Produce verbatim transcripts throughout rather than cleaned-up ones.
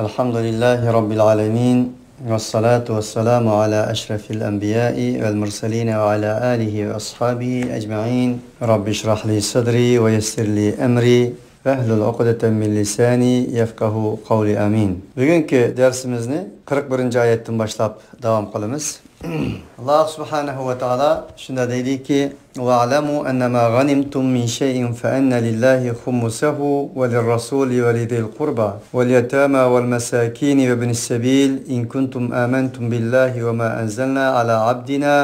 الحمد لله رب العالمين، والصلاة والسلام على أشرف الأنبياء والمرسلين وعلى آله وأصحابه أجمعين. رب اشرح لي صدري ويسر لي أمري واحلل عقدة من لساني يفقهوا قولي. آمين. بۈگۈنكى دەرسىمىزنى قىرىق بىرىنچى ئايەتتىن باشلاپ داۋام قىلىمىز. ئاللاھ سۇبھانەھۇ ۋە تائالا شۇنداق دەيدىكى، واعلموا أنما غنمتم من شيء فأن لله خمسه وللرسول ولذي القربى واليتامى والمساكين وابن السبيل إن كنتم آمنتم بالله وما أنزلنا على عبدنا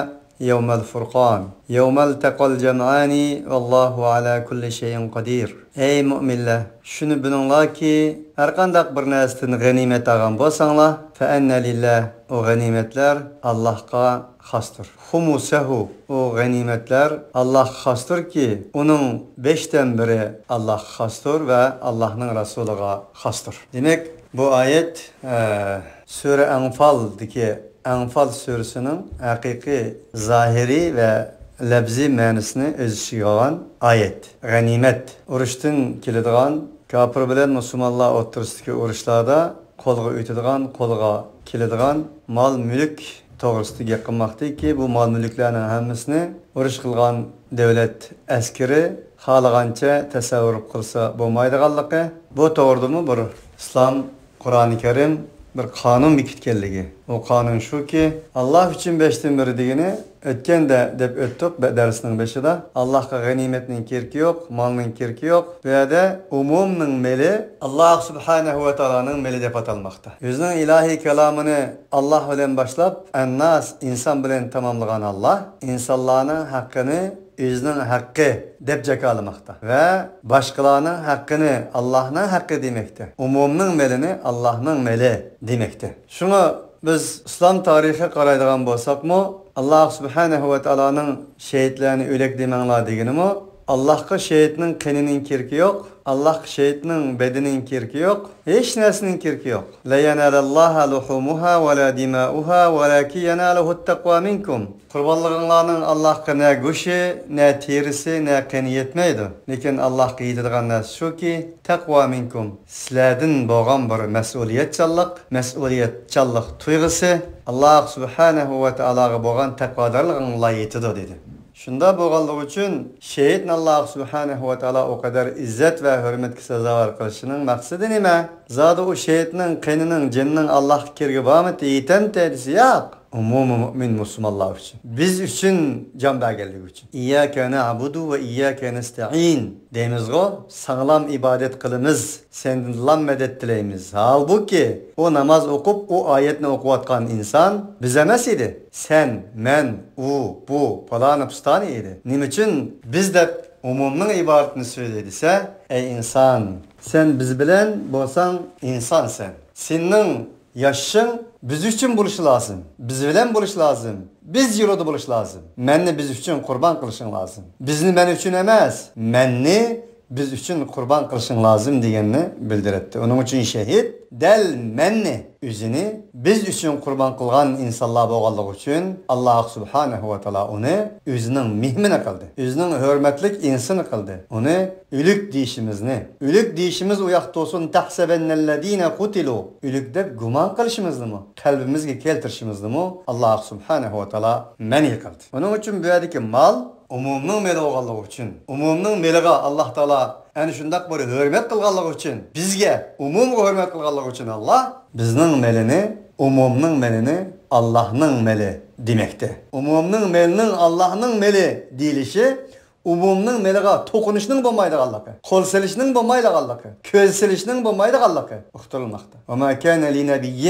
يوم الفرقان يوم التقى الجمعان والله على كل شيء قدير. ئەي مۆمىنلەر، شۇنى بىلىڭلاركى، ھەرقانداق بىر نەرسىدىن غەنىيمەت ئالغان بولساڭلار، فأن لله، ئۇ غەنىيمەتلەر ئاللاھقا خاستۇر. خمسه، ئۇ غەنىيمەتلەر ئاللاھقا خاستۇركى، ئۇنىڭ بەشتىن بىرى ئاللاھقا خاستۇر ۋە ئاللاھنىڭ رەسۇلىغا خاستۇر. دېمەك، بۇ ئايەت، ئە، سۈرە ئەنفالدىكى، ئەنفال سۈرىسىنىڭ ھەقىقىي زاھىرىي ۋە لەپزىي مەنىسىنى ئۆز ئىچىگە ئالغان ئايەت. غەنىيمەت، ئۇرۇشتىن كېلىدىغان، كاپىر بىلەن مۇسۇلمانلار ئوتتۇرىسىدىكى ئۇرۇشلاردا قولغا ئۆتىدىغان، قولغا كېلىدىغان مال-مۈلۈك توغرىسىدا گەپ قىلماقتىكى، بۇ مال-مۈلۈكلەرنىڭ ھەممىسىنى ئۇرۇش قىلغان دۆلەت ئەسكىرى خالىغانچە تەسەررۇپ قىلسا بولمايدىغانلىقى، بۇ توغرىدىمۇ بىر ئىسلام قۇرئانى كەرىم بىر قانۇن بېكىتكەنلىكى. ئۇ قانۇن شۇكى، ئاللاھ ئۈچۈن بەشتىن بىرى دېگىنى ئۆتكەندە دەپ ئۆتتۇق بە-، دەرسنىڭ بېشىدا. ئاللاھقا غەنىيمەتنىڭ كېرىكى يوق، مالنىڭ كېرىكى يوق. بۇ يەردە ئومۇمنىڭ مېلى ئاللاھ سۇبھانەھۇ ۋە تائالانىڭ مېلى دەپ ئاتالماقتا. ئۆزىنىڭ ئىلاھىي كالامىنى ئاللاھ بىلەن باشلاپ، ئەنناس، ئىنسان بىلەن تاماملىغان ئاللاھ ئىنسانلارنىڭ ھەققىنى ئۆزىنىڭ ھەققى دەپ جاكارلىماقتا ۋە باشقىلارنىڭ ھەققىنى ئاللاھنىڭ ھەققى دېمەكتە. ئومۇمنىڭ مېلىنى ئاللاھنىڭ مېلى دېمەكتە. شۇڭا بىز ئىسلام تارىخىغا قارايدىغان بولساقمۇ، ئاللاھ سۇبھانەھۇ ۋە تائالانىڭ شېھىتلەرنى ئۆلەك دېمەڭلار دېگىنىمۇ، ئاللاھقا شېھىتنىڭ قېنىنىڭ كېرىكى يوق، ئاللاھقا شېھىتنىڭ بەدىنىنىڭ كېرىكى يوق، ھېچ نەرسىنىڭ كېرىكى يوق. لن ينال الله لحومها ولا دماؤها ولكن يناله التقوى منكم. قۇربانلىقىڭلارنىڭ ئاللاھقا نە گۆشى، نە تېرىسى، نە قېنى يەتمەيدۇ. لېكىن ئاللاھقا يېتىدىغان نەرسە شۇكى، تەقۋا مىنكۇم، سىلەردىن بولغان بىر مەسئۇلىيەتچانلىق، مەسئۇلىيەتچانلىق تۇيغۇسى، ئاللاھ سۇبھانەھۇ ۋە تائالاغا بولغان تەقۋادارلىقىڭلار يېتىدۇ، دېدى. شۇنداق بولغانلىقى ئۈچۈن، شېھىتنى ئاللاھ سۇبھانەھۇ ۋە تائالا ئۇ قەدەر ئىززەت ۋە ھۆرمەتكە سازاۋەر قىلىشىنىڭ مەقسىتى نېمە؟ زادى ئۇ شېھىتنىڭ قېنىنىڭ، جېنىنىڭ ئاللاھقا كېرىكى بارمىدى، يېتەمتى دېسە، ياق. ئومۇمىي مۆمىن مۇسۇلمانلار ئۈچۈن، بىز ئۈچۈن جان بەرگەنلىكى ئۈچۈن. ئىيياكە نەئبۇدۇ ۋە ئىيياكە نەستەئىن دەيمىزغۇ، ساڭلام ئىبادەت قىلىمىز، سەندىنلام مەدەت تىلەيمىز. ھالبۇكى، ئۇ ناماز ئوقۇپ، ئۇ ئايەتنى ئوقۇۋاتقان ئىنسان بىز ئەمەس ئىدى. سەن، مەن، ئۇ، بۇ، پالانى پۇستانى ئىدى. نېمە ئۈچۈن بىز دەپ ئومۇمنىڭ ئىبارىتىنى سۆزلەي دېسە، ئەي ئىنسان، سەن بىز بىلەن بولساڭ ئىنسانسەن. سېنىڭ ياشىشىڭ بىز ئۈچۈن بولۇشى لازىم، بىز بىلەن بولۇشى لازىم، بىز يولىدا بولۇشى لازىم. مەننى بىز ئۈچۈن قۇربان قىلىشىڭ لازىم. بىزنى مەن ئۈچۈن ئەمەس، مەننى بىز ئۈچۈن قۇربان قىلىشىڭ لازىم دېگەننى بىلدۈرەتتى. ئۇنىڭ ئۈچۈن شېھىت دەل مەننى، ئۆزىنى بىز ئۈچۈن قۇربان قىلغان ئىنسانلار بولغانلىقى ئۈچۈن، ئاللاھ سۇبھانەھۇ ۋە تائالا ئۇنى ئۆزىنىڭ مېھمىنى قىلدى، ئۆزىنىڭ ھۆرمەتلىك ئىنسىنى قىلدى، ئۇنى ئۆلۈك دېيىشىمىزنى، ئۆلۈك دېيىشىمىز ئۇ ياقتا تۇرسۇن، تەھسەبەننەللەزىنە قۇتىلۇ، ئۆلۈك دەپ گۇمان قىلىشىمىزنىمۇ، قەلبىمىزگە كەلتۈرۈشىمىزنىمۇ ئاللاھ سۇبھانەھۇ ۋە تائالا مەنئى قىلدى. ئۇنىڭ ئۈچۈن بۇ يەردىكى مال ئومۇمنىڭ مېلى بولغانلىقى ئۈچۈن، ئومۇمنىڭ مېلىغا ئاللاھ تائالا ئەنە شۇنداق بىر ھۆرمەت قىلغانلىقى ئۈچۈن، بىزگە، ئومۇمغا ھۆرمەت قىلغانلىقى ئۈچۈن ئاللاھ بىزنىڭ مېلىنى، ئومۇمنىڭ مېلىنى ئاللاھنىڭ مېلى دېمەكتە. ئومۇمنىڭ مېلىنىڭ ئاللاھنىڭ مېلى دېيىلىشى ئومۇمنىڭ مېلىغا توقۇنۇشنىڭ بولمايدىغانلىقى، قول سېلىشنىڭ بولمايدىغانلىقى، كۆز سېلىشنىڭ بولمايدىغانلىقى ئۇقتۇرۇلماقتا. وما كان لنبي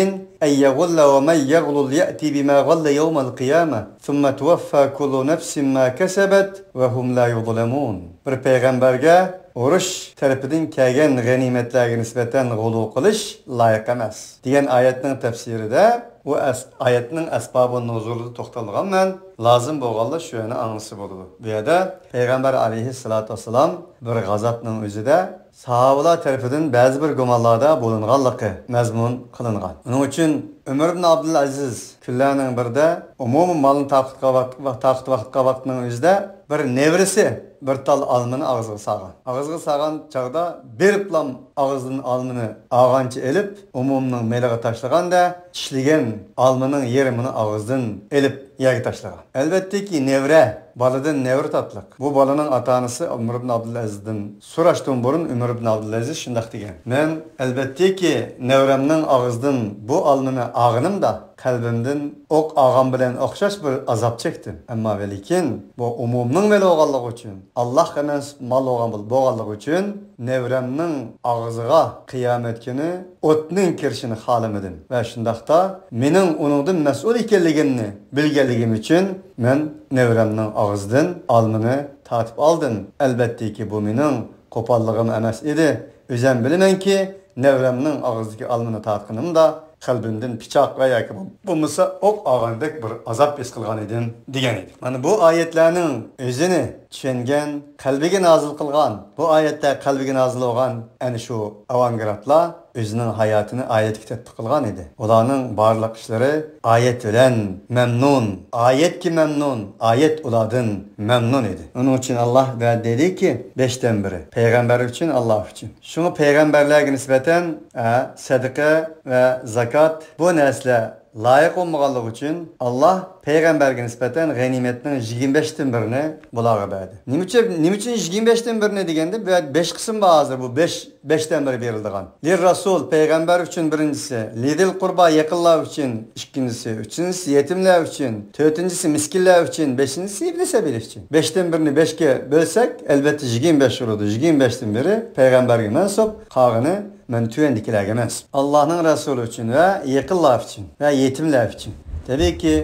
أن يغل ومن يغلل يأت بما غل يوم القيامة ثم توفى كل نفس ما كسبت وهم لا يظلمون. بىر پەيغەمبەرگە ئۇرۇش تەرىپىدىن كەلگەن غەنىيمەتلەرگە نىسبەتەن غۇلۇ قىلىش لايىق ئەمەس، دېگەن ئايەتنىڭ تەپسىرىدە، ئۇ ئەس-، ئايەتنىڭ ئەسبابۇ نۇزۇلىدا توختالغان مەن، لازىم بولغانلار شۇ يەرنى ئاڭلىسا بولىدۇ. بۇ يەردە پەيغەمبەر ئەلەيھىسسالاتۇ ۋەسسالام بىر غازاتنىڭ ئۆزىدە ساھابىلار تەرىپىدىن بەزى بىر گۇمانلاردا بولۇنغانلىقى مەزمۇن قىلىنغان. ئۇنىڭ ئۈچۈن ئۆمەر ئىبن ئابدۇلئەزىز كۈنلەرنىڭ بىرىدە ئومۇمىي مالنى تارقىتقان ۋاقىت، تارقىتىۋاتقان ۋاقىتنىڭ ئۆزىدە بىر نېۋىرىسى بىر تال ئالمىنى ئاغزىغا سالغان. ئاغزىغا سالغان چاغدا بېرىپلام ئاغزىدىن ئالمىنى ئالغانچە ئېلىپ، ئومۇمنىڭ مېلىغا تاشلىغاندا، چىشلىگەن ئالمىنىڭ يېرىمىنى ئاغزىدىن ئېلىپ يەرگە تاشلىغان. ئەلۋەتتىكى، نېۋرە بالىدىن نېۋرە تاتلىق. بۇ بالىنىڭ ئاتا-ئانىسى ئۆمەر ئىبن ئابدۇلئەزىزدىن سوراشتىن بۇرۇن ئۆمەر ئىبن ئابدۇلئەزىز شۇنداق دېگەن: «مەن، ئەلۋەتتىكى، نېۋرەمنىڭ ئاغزىدىن بۇ ئالمىنى ئالغىنىمدا، قەلبىمدىن ئوق ئالغان بىلەن ئوخشاش بىر ئازاب چەكتىم. ئەمما ۋە لېكىن، بۇ ئومۇمنىڭ مېلى بولغانلىقى ئۈچۈن، ئاللاھقا مەنسۇپ مال بولغان بولغانلىقى ئۈچۈن، نېۋرەمنىڭ ئاغزىغا قىيامەت كۈنى ئوتنىڭ كىرىشىنى خالىمىدىم ۋە شۇنداقتا مېنىڭ ئۇنىڭدىن مەسئۇل ئىكەنلىكىمنى بىلگەنلىكىم ئۈچۈن، مەن نېۋرەمنىڭ ئاغزىدىن ئالمىنى تارتىپ ئالدىم. ئەلۋەتتىكى، بۇ مېنىڭ قوپاللىقىم ئەمەس ئىدى. ئۆزەم بىلىمەنكى، نەۋرەمنىڭ ئاغزىدىكى ئالمىنى تارتقىنىمدا قەلبىمدىن پىچاق ۋە ياكى بولمىسا ئوق ئالغاندەك بىر ئازاب ھېس قىلغان ئىدىم» دېگەن ئىدى. مانا بۇ ئايەتلەرنىڭ ئۆزىنى چۈشەنگەن، قەلبىگە نازىل قىلغان، بۇ ئايەتتە قەلبىگە نازىل بولغان ئەنە شۇ ئاۋانگرادلار ئۆزىنىڭ ھاياتىنى ئايەتكە تەتبىق قىلغان ئىدى. ئۇلارنىڭ بارلىق ئىشلىرى ئايەت بىلەن مەمنۇن، ئايەتكە مەمنۇن، ئايەت ئۇلاردىن مەمنۇن ئىدى. ئۇنىڭ ئۈچۈن ئاللاھ دېدىكى، بەشتىن بىرى پەيغەمبەر ئۈچۈن، ئاللاھ ئۈچۈن. شۇڭا پەيغەمبەرلەرگە نىسبەتەن، ئە، سەدىقە ۋە زاكات، بۇ نەرسىلەر لايىق بولمىغانلىقى ئۈچۈن، ئاللاھ پەيغەمبەرگە نىسبەتەن غەنىيمەتنىڭ يىگىرمە بەشتىن بىرىنى بۇلارغا بەردى. نېمە ئۈچۈن، نېمە ئۈچۈن يىگىرمە بەشتىن بىرىنى دېگەندە، بۇ يەردە بەش قىسىم بار ھازىر، بۇ بەش، بەشتىن بىرى بېرىلىدىغان. لىر رەسۇل، پەيغەمبەر ئۈچۈن بىرىنچىسى، لىزىل قۇربا، يېقىنلار ئۈچۈن ئىككىنچىسى، ئۈچىنچىسى، يېتىملەر ئۈچۈن، تۆتىنچىسى، مىسكىنلەر ئۈچۈن، بەشىنچىسى، ئىبنى سەبىل ئۈچۈن. بەشتىن بىرىنى بەشكە بۆلسەك، ئەلۋەتتە، يىگىرمە بەش بولىدۇ. يىگىرمە بەشتىن بىرى پەيغەمبەرگە مەنسۇپ، قالغىنى مەن تۆۋەندىكىلەرگە مەنسۇپ. ئاللاھنىڭ رەسۇلى ئۈچۈن ۋە يېقىنلار ئۈچۈن ۋە يېتىملەر ئۈچۈن. تەبىئىيكى،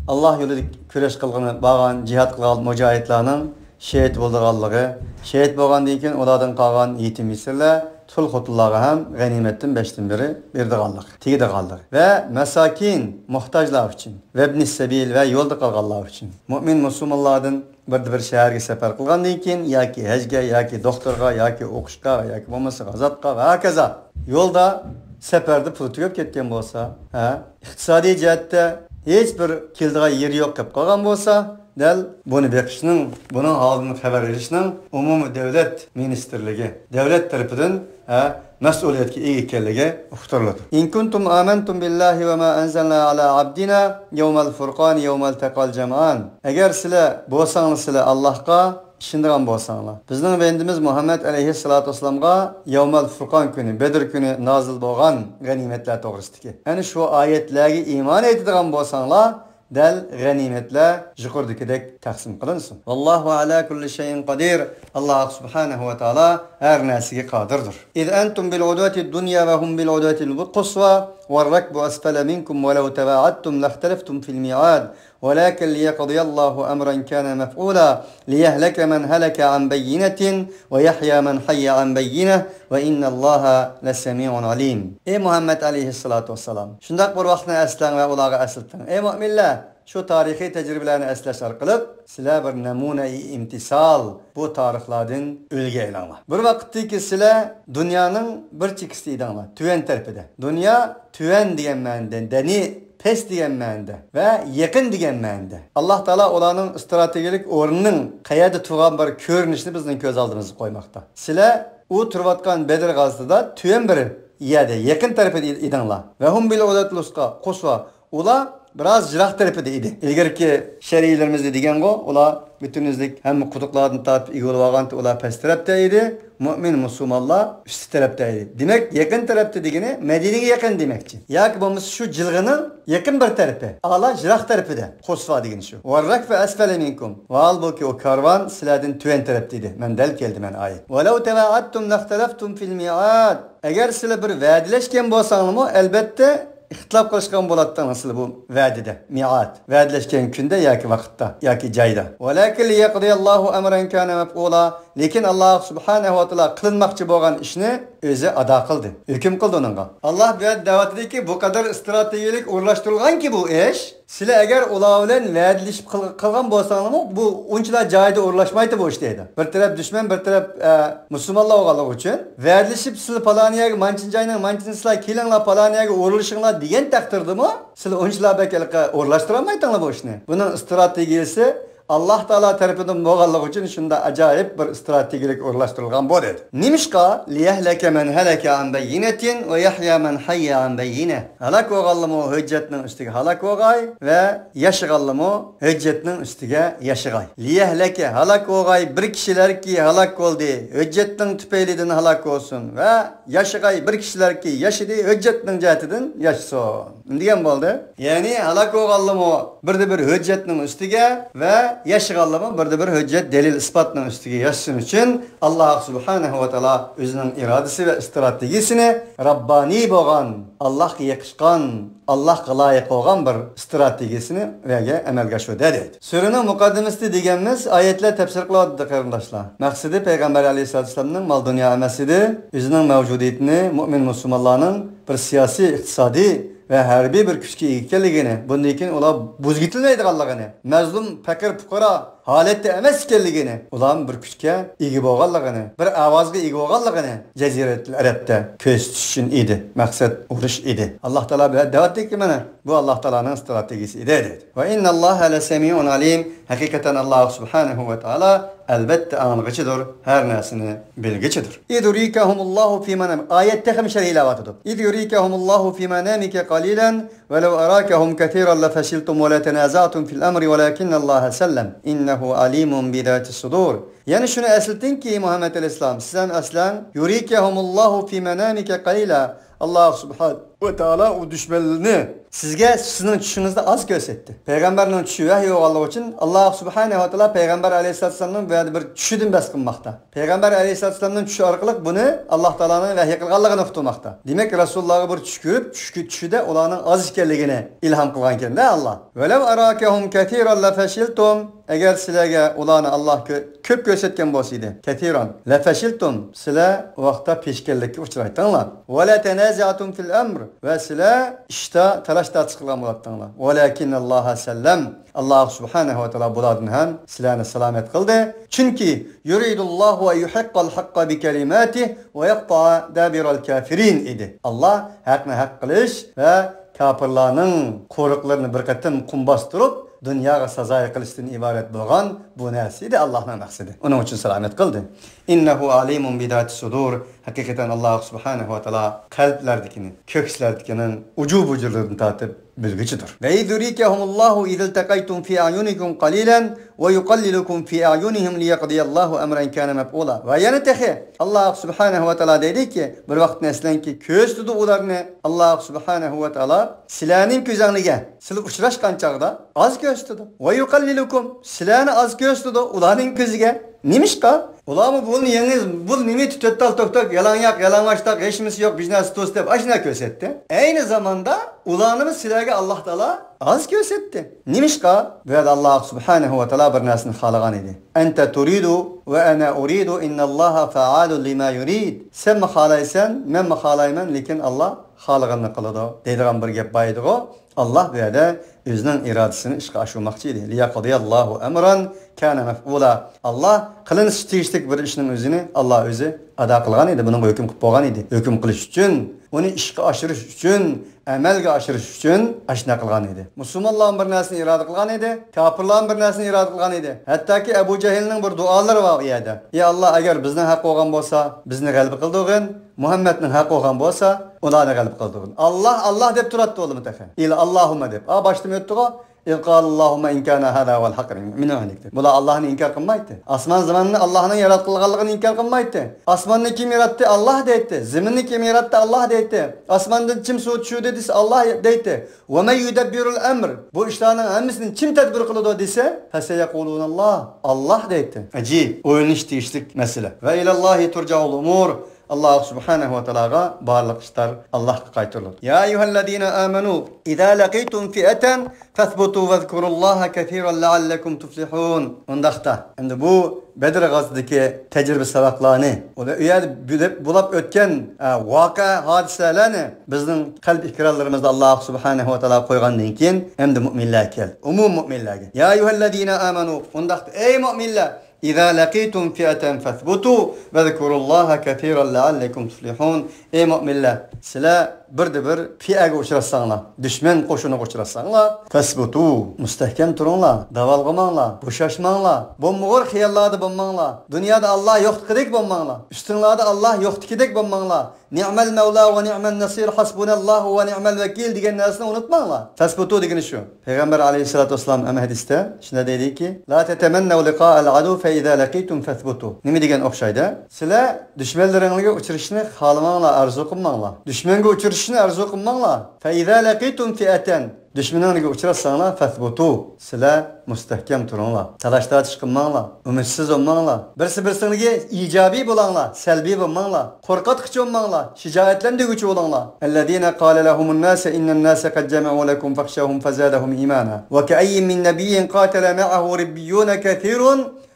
ئاللاھ يولىدا كۈرەش قىلغىنى، بارغان، جىھاد قىلغان مۇجاھىدلارنىڭ شېھىت بولىدىغانلىقى، شېھىت بولغاندىن كېيىن ئۇلاردىن قالغان يېتىم يېسىرلەر، تۇل خوتۇنلارغا ھەم غەنىيمەتتىن بەشتىن بىرى بېرىدىغانلىقى، تېگىدىغانلىقى ۋە مەساكىن، موھتاجلار ئۈچۈن، ۋەبنى سەبىل ۋە يولدا قالغانلار ئۈچۈن، مۇئمىن مۇسۇلمانلاردىن بىردە بىر شەھەرگە سەپەر قىلغاندىن كېيىن ياكى ھەجگە، ياكى دوختۇرغا، ياكى ئوقۇشقا، ياكى بولمىسا غازاتقا ۋە ھاكازا يولدا، سەپەردە پۇلى تۈگەپ كەتكەن بولسا، ھە، ئىقتىسادىي جەھەتتە ھېچ بىر كېلىدىغان يېرى يوق قېلىپ قالغان بولسا، دەل بۇنى بېقىشنىڭ، بۇنىڭ ھالىدىن خەۋەر ئېلىشنىڭ ئومۇمىي دۆلەت مىنىستىرلىكى، دۆلەت تەرىپىدىن، ھە، مەسئۇلىيەتكە ئىگە ئىكەنلىكى ئۇقتۇرۇلىدۇ. إن كنتم آمنتم بالله وما أنزلنا على عبدنا يوم الفرقان يوم التقى الجمعان. ئەگەر سىلەر بولساڭلار، سىلەر ئاللاھقا ئىشىنىدىغان بولساڭلار، بىزنىڭ بەندىمىز مۇھەممەد ئەلەيھىسسالاتۇ ۋەسسالامغا يەۋمەل فۇرقان كۈنى، بەدر كۈنى نازىل بولغان غەنىيمەتلەر توغرىسىدىكى، ئەنە شۇ ئايەتلەرگە ئىمان ئېيتىدىغان بولساڭلار، دەل غەنىيمەتلەر يۇقىرىدىكىدەك تەقسىم قىلىنسۇن. ۋاللاھۇ ئەلا كۇللى شەيئىن قادىر. ئاللاھ سۇبھانەھۇ ۋە تائالا ھەر نەرسىگە قادىردۇر. إذ أنتم بالعدوة الدنيا وهم بالعدوة القصوى والركب أسفل منكم ولو تواعدتم لاختلفتم في الميعاد ولكن ليقضي الله أمرا كان مفعولا ليهلك من هلك عن بينة ويحيى من حي عن بينة وإن الله لسميع عليم. ئەي مۇھەممەد ئەلەيھىسسالاتۇ ۋەسسالام، شۇنداق بىر ۋاقىتنى ئەسلەڭ ۋە ئۇلارغا ئەسلىتىڭ. ئەي مۇئمىنلەر، شۇ تارىخىي تەجرىبىلەرنى ئەسلەش ئارقىلىق سىلەر بىر نەمۇنەئى ئىمتىسال، بۇ تارىخلاردىن ئۈلگە ئېلىڭلار. بىر ۋاقىتتىكى سىلەر دۇنيانىڭ بىر چېكىسىدە ئىدىڭلار، تۆۋەن تەرىپىدە. دۇنيا تۆۋەن دېگەن مەنىدە، دەنى پەس دېگەن مەنىدە ۋە يېقىن دېگەن مەنىدە. ئاللاھ تائالا ئۇلارنىڭ ئىستراتېگىيەلىك ئورنىنىڭ قەيەردە تۇرغان بىر كۆرۈنۈشىنى بىزنىڭ كۆز ئالدىمىزغا قويماقتا. سىلەر ئۇ تۇرۇۋاتقان بەدر غازىتىدە تۆۋەن بىر يەردە، يېقىن تەرىپىدە ئىدىڭلار. وهم بالعدوة القصوى. ئۇلار بىراز يىراق تەرىپىدە ئىدى. ئىلگىرىكى شەرئىيلىرىمىزدە دېگەنغۇ، ئۇلار پۈتۈن ئۆزلۈك ھەممە قۇدۇقلاردىن تارتىپ ئىگە بولۇۋالغانتى، ئۇلار پەس تەرەپتە ئىدى. مۇئمىن مۇسۇلمانلار ئۈستى تەرەپتە ئىدى. دېمەك، يېقىن تەرەپتە دېگىنى مەدىنىگە يېقىن دېمەكچى. ياكى بولمىسا شۇ جىلغىنىڭ يېقىن بىر تەرىپى. ئالا يىراق تەرىپىدە. قۇسۋا دېگىنى شۇ. والركب أسفل منكم. ۋاھالبۇكى، ئۇ كارۋان سىلەردىن تۆۋەن تەرەپتە ئىدى. مەن دەل كەلدىم، مەن ئايەت. ولو تواعدتم لاختلفتم في الميعاد. ئەگەر سىلەر بىر ۋەدىلەشكەن بولساڭلارمۇ، ئەلۋەتتە، ئىختىلاپ قىلىشقان بولاتتىڭلار سىلەر بۇ ۋەدىدە، مىئاد، ۋەدىلەشكەن كۈندە ياكى ۋاقىتتا ياكى جايدا. ولكن ليقضي الله أمرا كان مفعولا. لېكىن ئاللاھ سۇبھانەھۇ ۋە تائالا قىلىنماقچى بولغان ئىشنى ئۆزى ئادا قىلدى، ھۆكۈم قىلدى ئۇنىڭغا. ئاللاھ بۇ يەردە دەۋاتىدۇكى، بۇ قەدەر ئىستراتېگىيەلىك ئورۇنلاشتۇرۇلغانكى بۇ ئىش، سىلەر ئەگەر ئۇلار بىلەن ۋەدىلىشىپ قىل-، قىلغان بولساڭلارمۇ، بۇ ئۇنچىلا جايىدا ئورۇنلاشمايتتى بۇ ئىش دەيدۇ. بىر تەرەپ دۈشمەن، بىر تەرەپ، ئە، مۇسۇلمانلار بولغانلىقى ئۈچۈن ۋەدىلىشىپ، سىلەر پالان يەرگە مانچىنچى ئاينىڭ مانچىنچىسىلا كېلىڭلار، پالان يەرگە ئورۇنلىشىڭلار دېگەن تەقدىردىمۇ، سىلەر ئۇنچىلا بەك ھېلىقى ئورۇنلاشتۇرالمايتتىڭلار بۇ ئىشنى. بۇنىڭ ئىستراتېگىيىسى ئاللاھ تائالا تەرىپىدىن بولغانلىقى ئۈچۈن شۇنداق ئاجايىپ بىر ئىستراتېگىيىلىك ئورۇنلاشتۇرۇلغان بۇ دەيدۇ. نېمىشقا؟ لىيەھلىكە مەن ھەلەكە ئان بەييىنەتىن ۋە يەھيا مەن ھەييە ئان بەييىنە. ھالاك بولغانلىمۇ ھۆججەتنىڭ ئۈستىگە ھالاك بولغاي ۋە ياشىغانلىمۇ ھۆججەتنىڭ ئۈستىگە ياشىغاي. لىيەھلەكە، ھالاك بولغاي بىر كىشىلەركى ھالاك بولدى، ھۆججەتنىڭ تۈپەيلىدىن ھالاك بولسۇن ۋە ياشىغاي بىر كىشىلەركى ياشىدى، ھۆججەتنىڭ جەھىتىدىن ياشىسۇن دېگەن بولدى. يەنى ھالاك بولغانلىمۇ بىردە بىر ھۆججەتنىڭ ئۈستىگە ۋە ياشىغانلىمۇ بىردە بىر ھۆججەت، دەلىل ئىسپاتنىڭ ئۈستىگە ياشىسۇن ئۈچۈن، ئاللاھ سۇبھانەھۇ ۋە تائالا ئۆزىنىڭ ئىرادىسى ۋە ئىستراتېگىيىسىنى راببانىي بولغان، ئاللاھقا يېقىشقان، ئاللاھقا لايىق بولغان بىر ئىستراتېگىيىسىنى ۋەگە ئەمەلگە ئاشۇردى دەيدۇ. سۈرىنىڭ مۇقەددىمىسىدە دېگەنىمىز ئايەتلەر تەپسىر قىلىۋاتىدۇ، قېرىنداشلار. مەقسىتى پەيغەمبەر ئەلەيھىسسالاتۇ ۋەسسالامنىڭ مال دۇنيا ئەمەس ئىدى، ئۆزىنىڭ مەۋجۇدىيىتىنى مۆمىن مۇسۇلمانلارنىڭ بىر سىياسىي، ئىقتىسادىي ۋە ھەربىي بىر كۈچكە ئىگە ئىكەنلىكىنى، بۇندىن كېيىن ئۇلار بۇزۇپ كېتىلمەيدىغانلىقىنى، مەزلۇم، پەقىر، پۇقرا ھالەتتە ئەمەس ئىكەنلىكىنى، ئۇلارمۇ بىر كۈچكە ئىگە بولغانلىقىنى، بىر ئاۋازغا ئىگە بولغانلىقىنى جەزىرەتۇل ئەرەبتە كۆرسىتىش ئۈچۈن ئىدى. مەقسەت ئۇرۇش ئىدى. ئاللاھ تائالا بۇ يەردە دەۋاتىدۇكى، مانا، بۇ ئاللاھ تائالانىڭ ئىستراتېگىيىسى ئىدى، دەيدۇ. ۋە ئىنناللاھە لەسەمىئۇن ئەلىم. ھەقىقەتەن ئاللاھ سۇبھانەھۇ ۋە تائالا ئەلبەتتە ئاڭلىغۇچىدۇر، ھەر نەرسىنى بىلگۈچىدۇر. ئىز يۇرىكەھۇمۇللاھۇ فى مەنام. ئايەت تېخىمۇ شەرھلەۋاتىدۇ. ئىز يۇرىكەھۇمۇللاھۇ فى مەنامىكە قەلىلەن ۋەلەۋ ئەراكەھۇم كەسىرەن لەفەشىلتۇم ۋەلەتەنازەئتۇم فىل ئەمرى ۋەلاكىننەللاھە سەللەم ئىننەھۇ ئەلىمۇن بىزاتىس سۇدۇر. يەنە شۇنى ئەسلىتىڭكى، مۇھەممەد ئەلەيھىسسالام، سىزەن ئەسلەڭ، يۇرىكەھۇمۇللاھۇ فى مەنامىكە قەلىلە. ئاللاھ سۇبھانەھۇ ۋە تائالا ئۇ دۈشمەنلىرىنى سىزگە سىزنىڭ چۈشىڭىزدە ئاز كۆرسەتتى. پەيغەمبەرنىڭ چۈشى ۋەھىي بولغانلىقى ئۈچۈن، ئاللاھ سۇبھانەھۇ ۋە تائالا پەيغەمبەر ئەلەيھىسسالامنىڭ بۇ يەردە بىر چۈشىدىن بەھس قىلماقتا. پەيغەمبەر ئەلەيھىسسالامنىڭ چۈشى ئارقىلىق بۇنى ئاللاھ تائالانىڭ ۋەھىي قىلغانلىقىنى ئۇقتۇرماقتا. دېمەك، رەسۇلۇللاھقا بىر چۈش كۆرۈپ، چۈشكە، چۈشىدە ئۇلارنىڭ ئاز ئىكەنلىكىنى ئىلھام قىلغانكەن-دە ئاللاھ. ۋەلەۋ ئەراكەھۇم كەسىرەن لەفەشىلتۇم. ئەگەر سىلەرگە ئۇلارنى ئاللاھ كۆ-، كۆپ كۆرسەتكەن بولسا ئىدى، كەسىرەن، لەفەشىلتۇم، سىلەر ئۇ ۋاقىتتا پېشكەللىككە ئۇچرايتتىڭلار. ۋەلەتەنازەئتۇم فىل ئەمر، ۋە سىلەر ئىشتا تالاش-تارتىش قىلغان بولاتتىڭلار. ۋەلاكىننەللاھە سەللەم، ئاللاھ سۇبھانەھۇ ۋە تائالا بۇلاردىن ھەم سىلەرنى سالامەت قىلدى. چۈنكى يۇرىدۇللاھۇ ئەن يۇھىققەل ھەققە بىكەلىماتىھى ۋە يەقتەئە دابىرەل كافىرىن ئىدى. ئاللاھ ھەقنى ھەق قىلىش ۋە كاپىرلارنىڭ قورۇقلىرىنى بىر قېتىم قۇم باستۇرۇپ، دۇنياغا سازايى قىلىشتىن ئىبارەت بولغان بۇ نەرسە ئىدى ئاللاھنىڭ مەقسىتى. ئۇنىڭ ئۈچۈن سالامەت قىلدى. ئىننەھۇ ئەلىمۇن بىزاتىس سۇدۇر. ھەقىقەتەن ئاللاھ سۇبھانەھۇ ۋە تائالا قەلبلەردىكىنى، كۆكسلەردىكىنىڭ ئۇجۇ-بۇجۇلىرىدىن تارتىپ بىلگۈچىدۇر. ۋە ئىز يۇرىكەھۇمۇللاھۇ ئىز ئىلتەقەيتۇم فى ئەعيۇنىكۇم قەلىلەن ۋە يۇقەللىلەكۇم فى ئەعيۇنىھىم لىيەقضىيەللاھۇ ئەمرەن كانە مەفئۇلا. ۋە يەنە تېخى ئاللاھ سۇبھانەھۇ ۋە تائالا دەيدۇكى، بىر ۋاقىتنى ئەسلەڭكى، كۆرسىتىدۇ ئۇلارنى ئاللاھ سۇبھانەھۇ ۋە تائالا سىلەرنىڭ كۆزۈڭلارغا، سىلەر ئۇچراشقان چاغدا ئاز كۆرسىتىدۇ. ۋە يۇقەللىلەكۇم، سىلەرنى ئاز كۆرسىتىدۇ ئۇلارنىڭ كۆزىگە. نېمىشقا؟ ئۇلارمۇ بۇنى يېڭى، بۇ نېمە تۆت تال توك توك، يالاڭياق، يالاڭاچ تاق، ھېچنېمىسى يوق، بىر نەرسە توس دەپ ئاشۇنداق كۆرسەتتى. ئەينى زاماندا ئۇلارنىمۇ سىلەرگە ئاللاھ تائالا ئاز كۆرسەتتى. نېمىشقا؟ بۇ يەردە ئاللاھ سۇبھانەھۇ ۋە تائالا بىر نەرسىنى خالىغان ئىدى. ئەنتە تۇرىدۇ ۋە ئەنا ئۇرىدۇ، ئىننەللاھە فەئالۇن لىما يۇرىد. سەنمۇ خالايسەن، مەنمۇ خالايمەن، لېكىن ئاللاھ خالىغىنىنى قىلىدۇ دەيدىغان بىر گەپ بار ئىدىغۇ. ئاللاھ بۇ يەردە ئۆزىنىڭ ئىرادىسىنى ئىشقا ئاشۇرماقچى ئىدى. لىيەقضىيەللاھۇ ئەمرەن كانە مەفئۇلا. ئاللاھ قىلىنىشقا تېگىشلىك بىر ئىشنىڭ ئۆزىنى ئاللاھ ئۆزى ئادا قىلغان ئىدى، بۇنىڭغا ھۆكۈم قىلىپ بولغان ئىدى. ھۆكۈم قىلىش ئۈچۈن، ئۇنى ئىشقا ئاشۇرۇش ئۈچۈن، ئەمەلگە ئاشۇرۇش ئۈچۈن ئاشۇنداق قىلغان ئىدى. مۇسۇلمانلارمۇ بىر نەرسىنى ئىرادە قىلغان ئىدى، كاپىرلارمۇ بىر نەرسىنى ئىرادە قىلغان ئىدى. ھەتتاكى ئەبۇ جەھىلنىڭ بىر دۇئالىرى بار ئۇ يەردە. ئى ئاللاھ، ئەگەر بىزنىڭ ھەق بولغان بولسا، بىزنى غەلىبە قىلدۇرغىن، مۇھەممەدنىڭ ھەق بولغان بولسا، ئۇلارنى غەلىبە قىلدۇرغىن. ئاللاھ، ئاللاھ دەپ تۇراتتى ئۇلىمۇ تېخى. ئىللا ئاللاھۇممە دەپ. ئا، باشتىن ئۆتتىغۇ. ئىز قالاللاھۇممە ئىن كانە ھازا ھۇۋەل ھەق مىن ئىندىك دەپ. بۇلار ئاللاھنى ئىنكار قىلمايتتى. ئاسمان زېمىننى ئاللاھنىڭ ياراتقانلىقىنى ئىنكار قىلمايتتى. ئاسماننى كىم ياراتتى؟ ئاللاھ دەيتتى. زېمىننى كىم ياراتتى؟ ئاللاھ دەيتتى. ئاسماندىن چىم سۇ چۈشۈردى دېسە، ئاللاھ دەيتتى. ۋە مەن يۇدەببىرۇل ئەمر. بۇ ئىشلارنىڭ ھەممىسىنى چىم تەدبىر قىلىدۇ دېسە، فەسەيەقۇلۇنەللاھ. ئاللاھ دەيتتى. ئەجىب، ئويلىنىش تېگىشلىك مەسىلە. ۋە ئىلەللاھى تۇرجەئۇل ئۇمۇر. ئاللاھ سۇبھانەھۇ ۋە تائالاغا بارلىق ئىشلار ئاللاھقا قايتۇرۇلىدۇ. يا أيها الذين آمنوا إذا لقيتم فئة فاثبتوا واذكروا الله كثيرا لعلكم تفلحون. ئۇنداقتا، ئەمدى بۇ بەدر غازىتىدىكى تەجرىبە ساۋاقلارنى، ئۇ يەردە بولۇپ ئۆتكەن، ئە، ۋەقە، ھادىسىلەرنى بىزنىڭ قەلب ئىكرارلىرىمىزدا ئاللاھ سۇبھانەھۇ ۋە تائالا قويغاندىن كېيىن، ئەمدى مۆمىنلەرگە كەل. ئومۇم مۆمىنلەرگە. يا أيها الذين آمنوا، ئۇنداقتا، ئەي مۆمىنلەر، إذا لقيتم فئة فاثبتوا واذكروا الله كثيرا لعلكم تفلحون. ئەي مۆمىنلەر، سىلەر بىردە بىر پىئەگە ئۇچراشساڭلار، دۈشمەن قوشۇنىغا ئۇچراشساڭلار، فەسبۇتۇ، مۇستەھكەم تۇرۇڭلار، داۋالغىماڭلار، بوشاشماڭلار، بومبىغۇر خىياللاردا بولماڭلار، دۇنيادا ئاللاھ يوقتىكىدەك بولماڭلار، ئۈستۈڭلاردا ئاللاھ يوقتىكىدەك بولماڭلار، نعم المولى ونعم النصير، حسبنا الله ونعم الوكيل دېگەن نەرسىنى ئۇنتۇماڭلار. فەسبۇتۇ دېگىنى شۇ. پەيغەمبەر ئەلەيھىسسالاتۇ ۋەسسالام ھەم ھەدىستە شۇنداق دەيدىكى، لا تتمنوا لقاء العدو فإذا لقيتم فاثبتوا. نېمە دېگەن ئوخشايدۇ؟ سىلەر دۈشمەنلىرىڭلارغا ئۇچرىشىشنى خالىماڭلار، ئارزۇ قىلماڭلار. دۈشمەنگە ئۇچرىشىشنى ئارزۇ قىلماڭلار. فإذا لقيتم فئة، دۈشمىنىڭلارغا ئۇچراشساڭلار، فاثبتوا، سىلەر مۇستەھكەم تۇرۇڭلار. تالاش-تارتىش قىلماڭلار، ئۈمىدسىز بولماڭلار. بىرسى-بىرسىڭلارغا ئىجابىي بولۇڭلار، سەلبىي بولماڭلار. قورقۇتقۇچى بولماڭلار، شىجائەتلەندۈرگۈچى بولۇڭلار. الذين قال لهم الناس إن الناس قد جمعوا لكم فاخشوهم فزادهم إيمانا وكأين من نبي قاتل معه ربيون كثير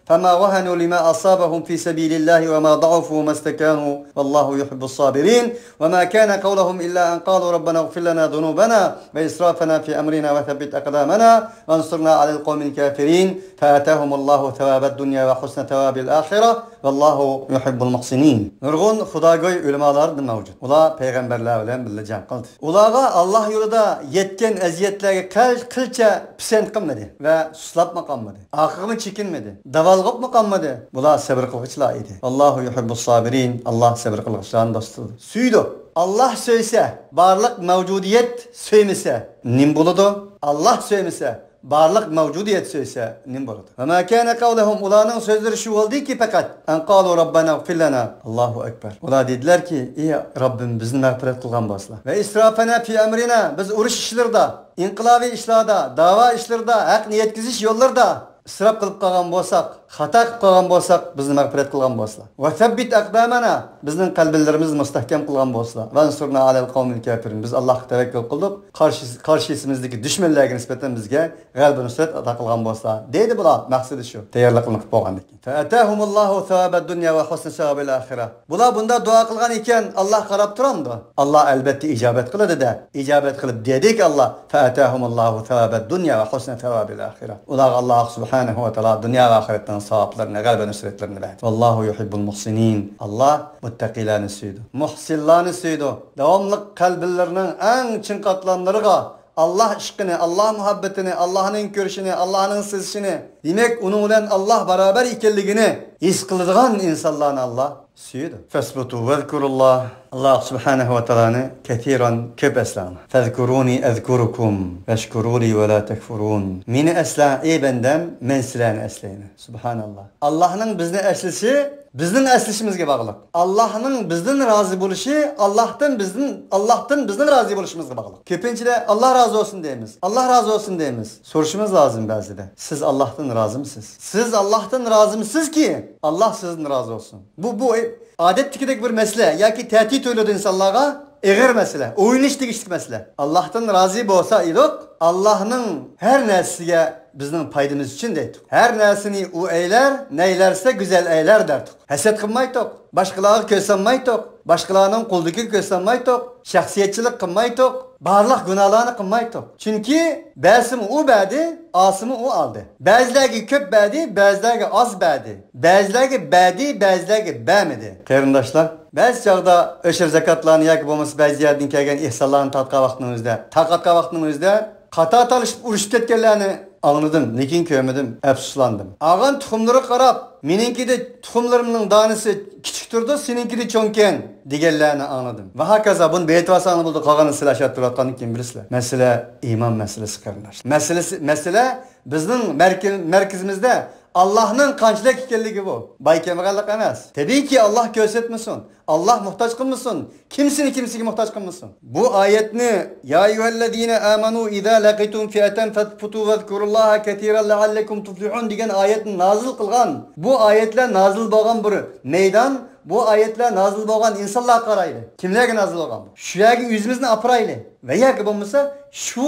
فما وهنوا لما أصابهم في سبيل الله وما ضعفوا وما استكانوا والله يحب الصابرين وما كان قولهم إلا أن قالوا ربنا اغفر لنا ذنوبنا وإسرافنا في أمرنا وثبت أقدامنا وانصرنا على القوم الكافرين فآتاهم الله ثواب الدنيا وحسن ثواب الآخرة والله يحب المحسنين. نۇرغۇن خۇداگوي ئۆلىمالار مەۋجۇت. ئۇلار پەيغەمبەرلەر بىلەن بىللە جەڭ قىلدى. ئۇلارغا ئاللاھ يولىدا يەتكەن ئەزىيەتلەرگە قىل-، قىلچە پىسەنت قىلمىدى ۋە سۇسلاپمۇ قالمىدى. ئاخىرىمۇ چېكىنمىدى. داۋالغۇپمۇ قالمىدى. بۇلار سەۋر قىلغۇچىلار ئىدى. والله يحب الصابرين. ئاللاھ سەۋر قىلغۇچىلارنى دوستىدۇر. سۆيىدۇ. ئاللاھ سۆيسە، بارلىق مەۋجۇدىيەت سۆيمىسە، نېمە بولىدۇ؟ ئاللاھ سۆيمىسە، بارلىق مەۋجۇدىيەت سۆيسە، نېمە بولىدۇ؟ وما كان قولهم، ئۇلارنىڭ سۆزلىرى شۇ بولدىكى، پەقەت، أن قالوا ربنا اغفر لنا. ئاللاھۇ ئەكبەر. ئۇلار دېدىلەركى، ئى رەببىم، بىزنى مەغپىرەت قىلغان بولسىلا. وإسرافنا في أمرنا، بىز ئۇرۇش ئىشلىرىدا، ئىنقىلابىي ئىشلاردا، داۋا ئىشلىرىدا، ھەقنى يەتكۈزۈش يوللىرىدا ئىسراپ قىلىپ قالغان بولساق، خاتا قىلىپ قالغان بولساق، بىزنى مەغپىرەت قىلغان بولسىلا. وثبت أقدامنا، بىزنىڭ قەلبىلىرىمىزنى مۇستەھكەم قىلغان بولسىلا. وانصرنا على القوم الكافرين، بىز ئاللاھقا تەۋەككۈل قىلدۇق، قارشى، قارشىسىمىزدىكى دۈشمەنلەرگە نىسبەتەن بىزگە غەلىبە نۇسرەت ئاتا قىلغان بولسىلا، دەيدۇ بۇلار، مەقسىتى شۇ، تەييارلىقلىرىنى قىلىپ بولغاندىن كېيىن. فآتاهم الله ثواب الدنيا وحسن ثواب الآخرة. بۇلار بۇنداق دۇئا قىلغان ئىكەن، ئاللاھ قاراپ تۇرامدۇ؟ ئاللاھ ئەلبەتتە ئىجابەت قىلىدۇ-دە. ئىجابەت قىلىپ دېدىكى ئاللاھ، فآتاهم الله ثواب الدنيا وحسن ثواب الآخرة. ئۇلارغا ئاللاھ سۇبھانەھۇ ۋە تائالا دۇنيا ۋە ئاخىرەتنىڭ ساۋابلىرىنى، غەلىبە نۇسرەتلىرىنى بەردى. والله يحب المحسنين. ئاللاھ مۇتتەقىيلەرنى سۆيىدۇ. مۇھسىنلارنى سۆيىدۇ. داۋاملىق قەلبلىرىنىڭ ئەڭ چىن قاتلاملىرىغا ئاللاھ ئىشقىنى، ئاللاھ مۇھەببىتىنى، ئاللاھنىڭ كۆرۈشىنى، ئاللاھنىڭ سېزىشىنى، دېمەك، ئۇنىڭ بىلەن ئاللاھ باراۋەر ئىكەنلىكىنى ھېس قىلىدىغان ئىنسانلارنى ئاللاھ سۆيىدۇ. فاسبتوا واذكروا الله. ئاللاھ سۇبھانەھۇ ۋە تائالانى كەسىرەن، كۆپ ئەسلەڭلار. فاذكروني أذكركم واشكروا لي ولا تكفرون. مېنى ئەسلەڭ، ئەي بەندەم، مەن سىلەرنى ئەسلەيمەن. سۇبھاناللاھ. ئاللاھنىڭ بىزنى ئەسلىشى بىزنىڭ ئەسلىشىمىزگە باغلىق. ئاللاھنىڭ بىزدىن رازى بولۇشى ئاللاھتىن بىزدىن، ئاللاھتىن بىزنىڭ رازى بولۇشىمىزغا باغلىق. كۆپىنچىلەر، «ئاللاھ رازى بولسۇن» دەيمىز. «ئاللاھ رازى بولسۇن» دەيمىز. سورىشىمىز لازىم بەزىدە، «سىز ئاللاھتىن رازىمسىز؟» سىز ئاللاھتىن رازىمسىزكى، ئاللاھ سىزدىن رازى بولسۇن. بۇ، بۇ ئادەتتىكىدەك بىر مەسىلە ياكى تەتۈر تۇيۇلىدۇ ئىنسانلارغا. ئېغىر مەسىلە، ئويلىنىش تېگىشلىك مەسىلە. ئاللاھتىن رازى بولسا ئىدۇق، ئاللاھنىڭ ھەر نەرسىسىگە بىزنىڭ پايدىمىز ئۈچۈن دەيتتۇق. ھەر نەرسىنى ئۇ ئەيلەر، نەيلەرسە گۈزەل ئەيلەر دەرتۇق. ھەسەت قىلمايتتۇق، باشقىلارغا كۆز سالمايتتۇق، باشقىلارنىڭ قۇلىقىغا كۆز سالمايتتۇق، شەخسىيەتچىلىك قىلمايتتۇق، بارلىق گۇناھلارنى قىلمايتتۇق. چۈنكى بەرسىمۇ ئۇ بەردى، ئالسىمۇ ئۇ ئالدى. بەزىلەرگە كۆپ بەردى، بەزىلەرگە ئاز بەردى. بەزىلەرگە بەردى، بەزىلەرگە بەرمىدى. قېرىنداشلار، بەزى چاغدا ئۆشۈر زاكاتلارنى ياكى بولمىسا بەزى يەردىن كەلگەن ئېھسانلارنى تارتقان ۋاقتىنىڭ ئۆزىدە، تارقاتقان ۋاقتىنىڭ ئۆزىدە قاتار تالىشىپ ئۇرۇشۇپ كەتكەنلەرنى ئاڭلىدىم، لېكىن كۆرمىدىم، ئەپسۇسلاندىم. ئالغان تۇخۇملىرىغا قاراپ، مېنىڭكىدە تۇخۇملىرىمنىڭ دانىسى كىچىك تۇرىدۇ، سېنىڭكىدە چوڭكەن دېگەنلەرنى ئاڭلىدىم. ۋە ھاكازا، بۇنى بېيىتىۋالساڭلار بولىدۇ، قالغاننى سىلەر ئىشلەپ تۇرۇۋاتقاندىن كېيىن بىلىسىلەر. مەسىلە ئىمان مەسىلىسى، قېرىنداشلار. مەسىلىسى، مەسىلە بىزنىڭ مەركە-، مەركىزىمىزدە ئاللاھنىڭ قانچىلىك ئىكەنلىكى بۇ. باي كەمبەغەللىك ئەمەس. تەبىئىيكى، ئاللاھ كۆرسەتمىسۇن. ئاللاھ موھتاج قىلمىسۇن. كىمسىنى كىمسىگە موھتاج قىلمىسۇن. بۇ ئايەتنى، يا أيها الذين آمنوا إذا لقيتم فئة فاثبتوا واذكروا الله كثيرا لعلكم تفلحون دېگەن ئايەتنى نازىل قىلغان، بۇ ئايەتلەر نازىل بولغان بىر مەيدان، بۇ ئايەتلەر نازىل بولغان ئىنسانلارغا قارايلى. كىملەرگە نازىل بولغان بۇ؟ شۇ يەرگە ئۆزىمىزنى ئاپىرايلى. ۋە ياكى بولمىسا شۇ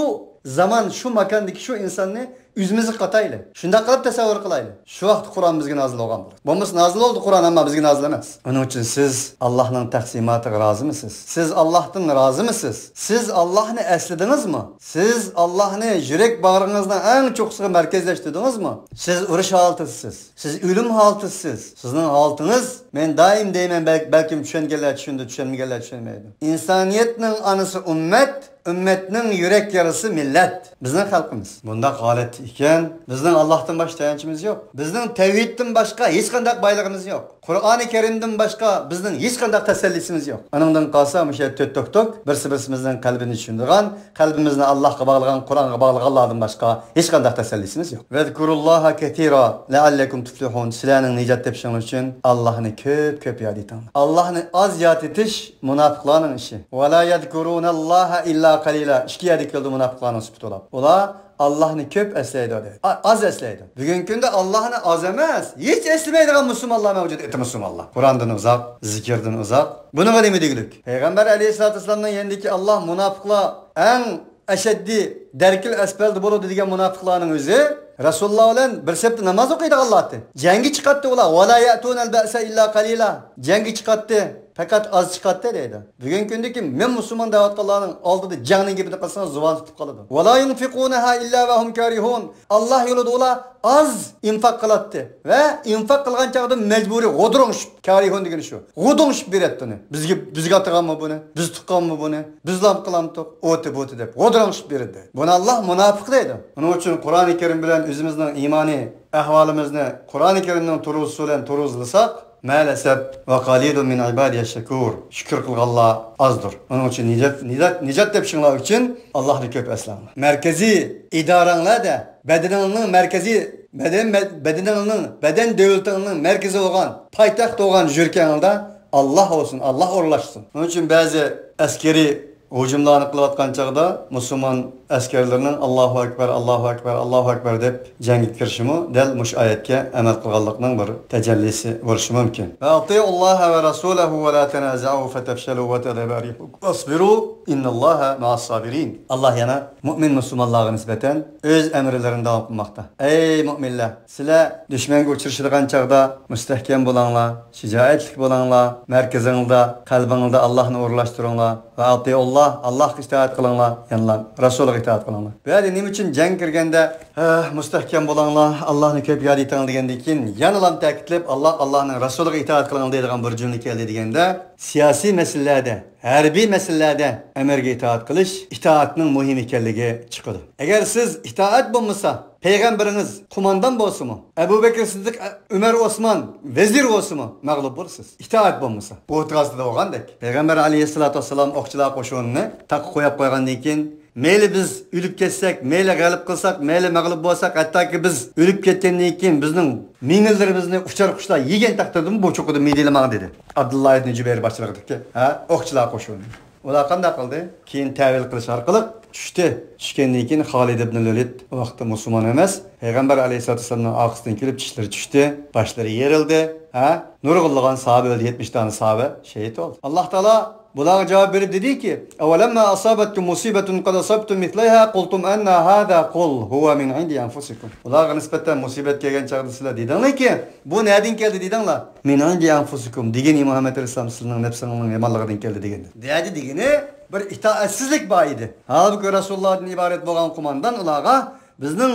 زامان، شۇ ماكاندىكى شۇ ئىنساننى ئۆزىمىزگە قاتايلى. شۇنداق قىلىپ تەسەۋۋۇر قىلايلى. شۇ ۋاقىتتا قۇرئان بىزگە نازىل بولغان بولىدۇ. بولمىسا نازىل بولدى قۇرئان، ئەمما بىزگە نازىل ئەمەس. ئۇنىڭ ئۈچۈن سىز ئاللاھنىڭ تەقسىماتىغا رازىمىسىز؟ سىز ئاللاھتىن رازىمىسىز؟ سىز ئاللاھنى ئەسلىدىڭىزمۇ؟ سىز ئاللاھنى يۈرەك باغرىڭىزنىڭ ئەڭ چوققىسىغا مەركەزلەشتۈردىڭىزمۇ؟ سىز ئۇرۇش ھالىتىدىسىز. سىز ئۆلۈم ھالىتىدىسىز. سىزنىڭ ھالىتىڭىز، مەن دائىم دەيمەن، بەل-، بەلكىم چۈشەنگەنلەر چۈشىنىدۇ، چۈشەنمىگەنلەر چۈشەنمەيدۇ. ئىنسانىيەتنىڭ ئانىسى ئۈممەت، ئۈممەتنىڭ يۈرەك يارىسى مىللەت. بىزنىڭ خەلقىمىز. بۇنداق ھالەتتە ئىكەن، بىزنىڭ ئاللاھتىن باشقا تايانچىمىز يوق. بىزنىڭ تەۋھىدتىن باشقا ھېچقانداق بايلىقىمىز يوق. قۇرئانى كەرىمدىن باشقا بىزنىڭ ھېچقانداق تەسەللىسىمىز يوق. ئۇنىڭدىن قالسا مۇشۇ يەردە تۆت توك توك، بىرسى بىرسىمىزنىڭ قەلبىنى چۈشىنىدىغان، قەلبىمىزنى ئاللاھقا باغلىغان، قۇرئانغا باغلىغانلاردىن باشقا ھېچقانداق تەسەللىسىمىز يوق. ۋەزكۇرۇللاھا كەسىرا لەئەللەكۇم تۇفلىھۇن. سىلەرنىڭ نىجات تېپىشىڭلار ئۈچۈن ئاللاھنى كۆپ كۆپ ياد ئېتىڭلار. ئاللاھنى ئاز ياد ئېتىش مۇناپىقلارنىڭ ئىشى. ۋەلا يەزكۇرۇنەللاھا ئىللا قەلىلا. ئىككى يەردە كەلدى مۇناپىقلارنىڭ سۈپىتى بولاپ. ئۇلار ئاللاھنى كۆپ ئەسلەيدۇ دەيدۇ. ئا-، ئاز ئەسلەيدۇ. بۈگۈنكى كۈندە ئاللاھنى ئاز ئەمەس، ھېچ ئەسلىمەيدىغان مۇسۇلمانلار مەۋجۇت، ئېتى مۇسۇلمانلار. قۇراندىن ئۇزاق، زىكىردىن ئۇزاق. بۇنىڭغا نېمە دېگۈلۈك؟ پەيغەمبەر ئەلەيھىسسالاتۇ ۋەسسالامنىڭ يېنىدىكى ئاللاھ مۇناپىقلار ئەڭ ئەشەددىي دەركىل ئەسپەلدە بولىدۇ دېگەن مۇناپىقلارنىڭ ئۆزى رەسۇلۇللاھ بىلەن بىر سەپتە ناماز ئوقۇيدىغانلار ئىدى. جەڭگە چىقاتتى ئۇلار. ۋەلا يەتۇنەل بەئسە ئىللا قەلىلا. جەڭگە چىقاتتى. پەقەت ئاز چىقاتتى دەيدۇ. بۈگۈنكى كۈندىكى مەن مۇسۇلمان دەۋاتقانلارنىڭ ئالدىدا جەڭنىڭ گېپىنى قىلسىڭىز زۇۋان تۇتۇپ قالىدۇ. ۋەلا يۇنفىقۇنەھا ئىللا ۋەھۇم كارىھۇن. ئاللاھ يولىدا ئۇلار ئاز ئىنفاق قىلاتتى ۋە ئىنفاق قىلغان چاغدا مەجبۇرىي غودۇرۇڭشىپ، كارىھۇن دېگىنى شۇ. غودۇرۇڭشىپ بېرەتتى ئۇنى. بىزگە، بىزگە ئاتىغانمۇ بۇنى؟ بىز تۇغقانمۇ بۇنى؟ بىزلام قىلامتۇق؟ ئوتى بۇتى دەپ غودۇرۇڭشىپ بېرىدۇ. بۇنى ئاللاھ مۇناپىق دەيدۇ. ئۇنىڭ ئۈچۈن قۇرئانى كەرىم بىلەن ئۆزىمىزنىڭ ئىمانىي ئەھۋالىمىزنى قۇرئانى كەرىمنىڭ تۇرغۇزۇشى بىلەن تۇرغۇزلىساق، مەلەسەپ، ۋە قەلىلۇن مىن ئىبادىيەش شەكۇر. شۈكۈر قىلغانلار ئازدۇر. ئۇنىڭ ئۈچۈن نىجات، نىجات، نىجات تېپىشىڭلار ئۈچۈن ئاللاھنى كۆپ ئەسلەڭلار. مەركىزىي ئىدارەڭلەردە، بەدىنىڭنىڭ مەركىزىي، بەدەن، بەدىنىڭنىڭ، بەدەن دۆلىتىڭنىڭ مەركىزى بولغان، پايتەخت بولغان يۈرىكىڭلاردا ئاللاھ بولسۇن، ئاللاھ ئورۇنلاشسۇن. ئۇنىڭ ئۈچۈن بەزى ئەسكىرىي ھۇجۇملارنى قىلىۋاتقان چاغدا مۇسۇلمان ئەسكەرلىرىنىڭ «ئاللاھۇ ئەكبەر، ئاللاھۇ ئەكبەر، ئاللاھۇ ئەكبەر» دەپ جەڭگە كىرىشىمۇ دەل مۇشۇ ئايەتكە ئەمەل قىلغانلىقنىڭ بىر تەجەللىسى بولۇشى مۇمكىن. «وأطيعوا الله ورسوله ولا تنازعوا فتفشلوا وتذهب ريحكم واصبروا إن الله مع الصابرين». ئاللاھ يەنە مۇئمىن مۇسۇلمانلارغا نىسبەتەن ئۆز ئەمىرلىرىنى داۋام قىلماقتا. ئەي مۇئمىنلەر! سىلەر دۈشمەنگە ئۇچرىشىدىغان چاغدا مۇستەھكەم بولۇڭلار، شىجائەتلىك بولۇڭلار، مەركىزىڭلاردا، قەلبىڭلاردا ئاللاھنى ئورۇنلاشتۇرۇڭلار. ۋە ئەتىئۇللاھ، ئاللاھقا ئىتائەت قىلىڭلار، يەنىلا رەسۇلىغا ئىتائەت قىلىڭلار. بۇ يەردە نېمە ئۈچۈن جەڭگە كىرگەندە، «ھە، مۇستەھكەم بولۇڭلار، ئاللاھنى كۆپ ياد ئېتىڭ» دېگەندىن كېيىن يەنىلا تەكىتلەپ، «ئاللاھ، ئاللاھنىڭ رەسۇلىغا ئىتائەت قىلىڭ» دەيدىغان بىر جۈملە كەلدى دېگەندە، سىياسىي مەسىلىلەردە، ھەربىي مەسىلىلەردە ئەمىرگە ئىتائەت قىلىش ئىتائەتنىڭ مۇھىم ئىكەنلىكى چىقىدۇ. ئەگەر سىز ئىتائەت بولمىسا، پەيغەمبىرىڭىز قوماندان بولسىمۇ، ئەبۇ بەكرى سىددىق، ئۆمەر ئوسمان ۋەزىر بولسىمۇ، مەغلۇپ بولىسىز. ئىتائەت بولمىسا. ئوتتۇراسىدا بولغاندەك. پەيغەمبەر ئەلەيھىسسالاتۇ ۋەسسالام ئوقچىلار قوشۇنىنى تاغقا قويۇپ قويغاندىن كېيىن، مەيلى بىز ئۆلۈپ كەتسەك، مەيلى غەلىبە قىلساق، مەيلى مەغلۇپ بولساق، ھەتتاكى بىز ئۆلۈپ كەتكەندىن كېيىن بىزنىڭ مېڭىلىرىمىزنى ئۇچار قۇشلار يېگەن تەقدىردىمۇ بۇ چوققىدا مىدىرلىماڭ دېدى. ئابدۇللا ئىبنى جۇبەير باشچىلىقىدىكى، ھە، ئوقچىلار قوشۇنى. ئۇلار قانداق قىلدى؟ كېيىن تەۋىل قىلىش ئارقىلىق چۈشتى. چۈشكەندىن كېيىن خالىد ئىبن ۋەلىد ئۇ ۋاقىتتا مۇسۇلمان ئەمەس. پەيغەمبەر ئەلەيھىسسالاتۇ ۋەسسالامنىڭ ئارقىسىدىن كېلىپ چىشلىرى چۈشتى، باشلىرى يېرىلدى. ھە؟ نۇرغۇنلىغان ساھابە ئۆلدى، يەتمىش دانە ساھابە شېھىت بولدى. ئاللاھ تائالا بۇلارغا جاۋاب بېرىپ دېدىكى، «أولما أصابتكم مصيبة قد أصبتم مثليها قلتم أنى هذا قل هو من عند أنفسكم». ئۇلارغا نىسبەتەن مۇسىبەت كەلگەن چاغدا سىلەر دېدىڭلاركى، «بۇ نەدىن كەلدى؟» دېدىڭلار. «من عند أنفسكم» دېگىنى مۇھەممەد ئەلەيھىسسالام سىلىنىڭ نەپسىڭىزنىڭ يامانلىقىدىن كەلدى دېگەندۇر. دەدى دېگىنى بىر ئىتائەتسىزلىك بار ئىدى. ھالبۇكى، رەسۇلۇللاھدىن ئىبارەت بولغان قوماندان ئۇلارغا، «بىزنىڭ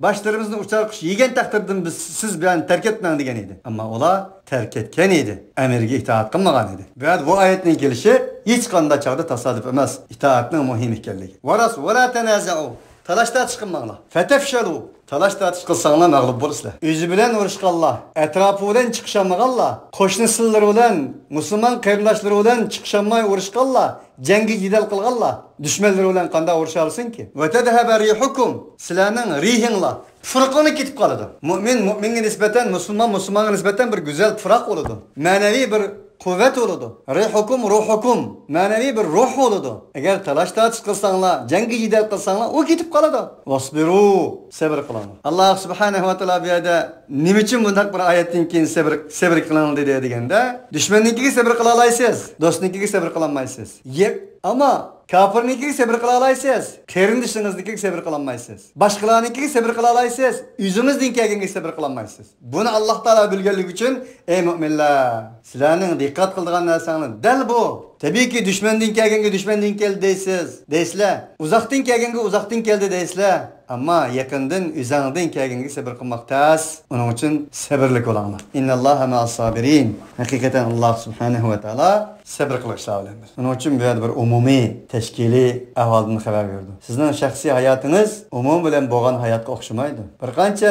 باشلىرىمىزنى ئۇچار قۇش يېگەن تەقدىردىن بىز، سىز بىلەن تەرك ئەتمەڭ» دېگەن ئىدى. ئەمما ئۇلار تەرك ئەتكەن ئىدى، ئەمرىگە ئىتائەت قىلمىغان ئىدى. بۇ يەردە بۇ ئايەتنىڭ كېلىشى ھېچقانداق چاغدا تاسادىپ ئەمەس، ئىتائەتنىڭ مۇھىم ئىكەنلىكى. ۋە رەس-، ۋەلا تەنازەئۇ، تالاش-تارتىش قىلماڭلار. فەتەفشەلۇ، تالاش-تارتىش قىلساڭلار مەغلۇپ بولىسىلەر. ئۆزى بىلەن ئۇرۇشقانلار، ئەتراپى بىلەن چىقىشالمىغانلار، قوشنىسىلىرى بىلەن، مۇسۇلمان قېرىنداشلىرى بىلەن چىقىشالماي ئۇرۇشقانلار، جەڭگى جېدەل قىلغانلار دۈشمەنلىرى بىلەن قانداق ئۇرۇشالىسۇنكى؟ ۋەتەزھەبە رىھۇكۇم، سىلەرنىڭ رىھىڭلار، پۇرىقىڭلار كېتىپ قالىدۇ. مۇئمىن مۇئمىنگە نىسبەتەن، مۇسۇلمان مۇسۇلمانغا نىسبەتەن بىر گۈزەل پۇراق بولىدۇ. مەنىۋى بىر قۇۋۋەت بولىدۇ. رىھۇكۇم، روھۇكۇم، مەنىۋى بىر روھ بولىدۇ. ئەگەر تالاش تارتىش قىلساڭلار، جەڭگى جېدەل قىلساڭلار، ئۇ كېتىپ قالىدۇ. ۋەسبىرۇ، سەۋر قىلىڭلار. ئاللاھ سۇبھانەھۇ ۋە تائالا بۇ يەردە نېمە ئۈچۈن بۇنداق بىر ئايەتتىن كېيىن سەۋر، سەۋر قىلىڭ دېدى دېگەندە، دۈشمەننىڭكىگە سەۋر قىلالايسىز، دوستنىڭكىگە سەۋر قىلالمايسىز. يە-، ئەمما كاپىرنىڭكىگە سەۋر قىلالايسىز، قېرىندىشىڭىزنىڭكىگە سەۋر قىلالمايسىز. باشقىلارنىڭكىگە سەۋر قىلالايسىز، ئۆزىڭىزدىن كەلگەنگە سەۋر قىلالمايسىز. بۇنى ئاللاھ تائالا بىلگەنلىكى ئۈچۈن، ئەي مۆمىنلەر، سىلەرنىڭ دىققەت قىلىدىغان نەرسەڭلار دەل بۇ. تەبىئىيكى، دۈشمەندىن كەلگەنگە دۈشمەندىن كەلدى دەيسىز، دەيسىلەر. ئۇزاقتىن كەلگەنگە ئۇزاقتىن كەلدى دەيسىلەر. ئەمما يېقىندىن، ئۆزەڭدىن كەلگەنگە سەۋر قىلماق تەس. ئۇنىڭ ئۈچۈن سەۋرلىك بولۇڭلار. ئىننەللاھە مەئەس سابىرىن. ھەقىقەتەن ئاللاھ سۇبھانەھۇ ۋە تائالا سەۋر قىلغۇچىلار بىلەن. ئۇنىڭ ئۈچۈن بۇ يەردە بىر ئومۇمىي تەشكىلىي ئەھۋالدىن خەۋەر بېرىدۇ. سىزنىڭ شەخسىي ھاياتىڭىز ئومۇم بىلەن بولغان ھاياتقا ئوخشىمايدۇ. بىر قانچە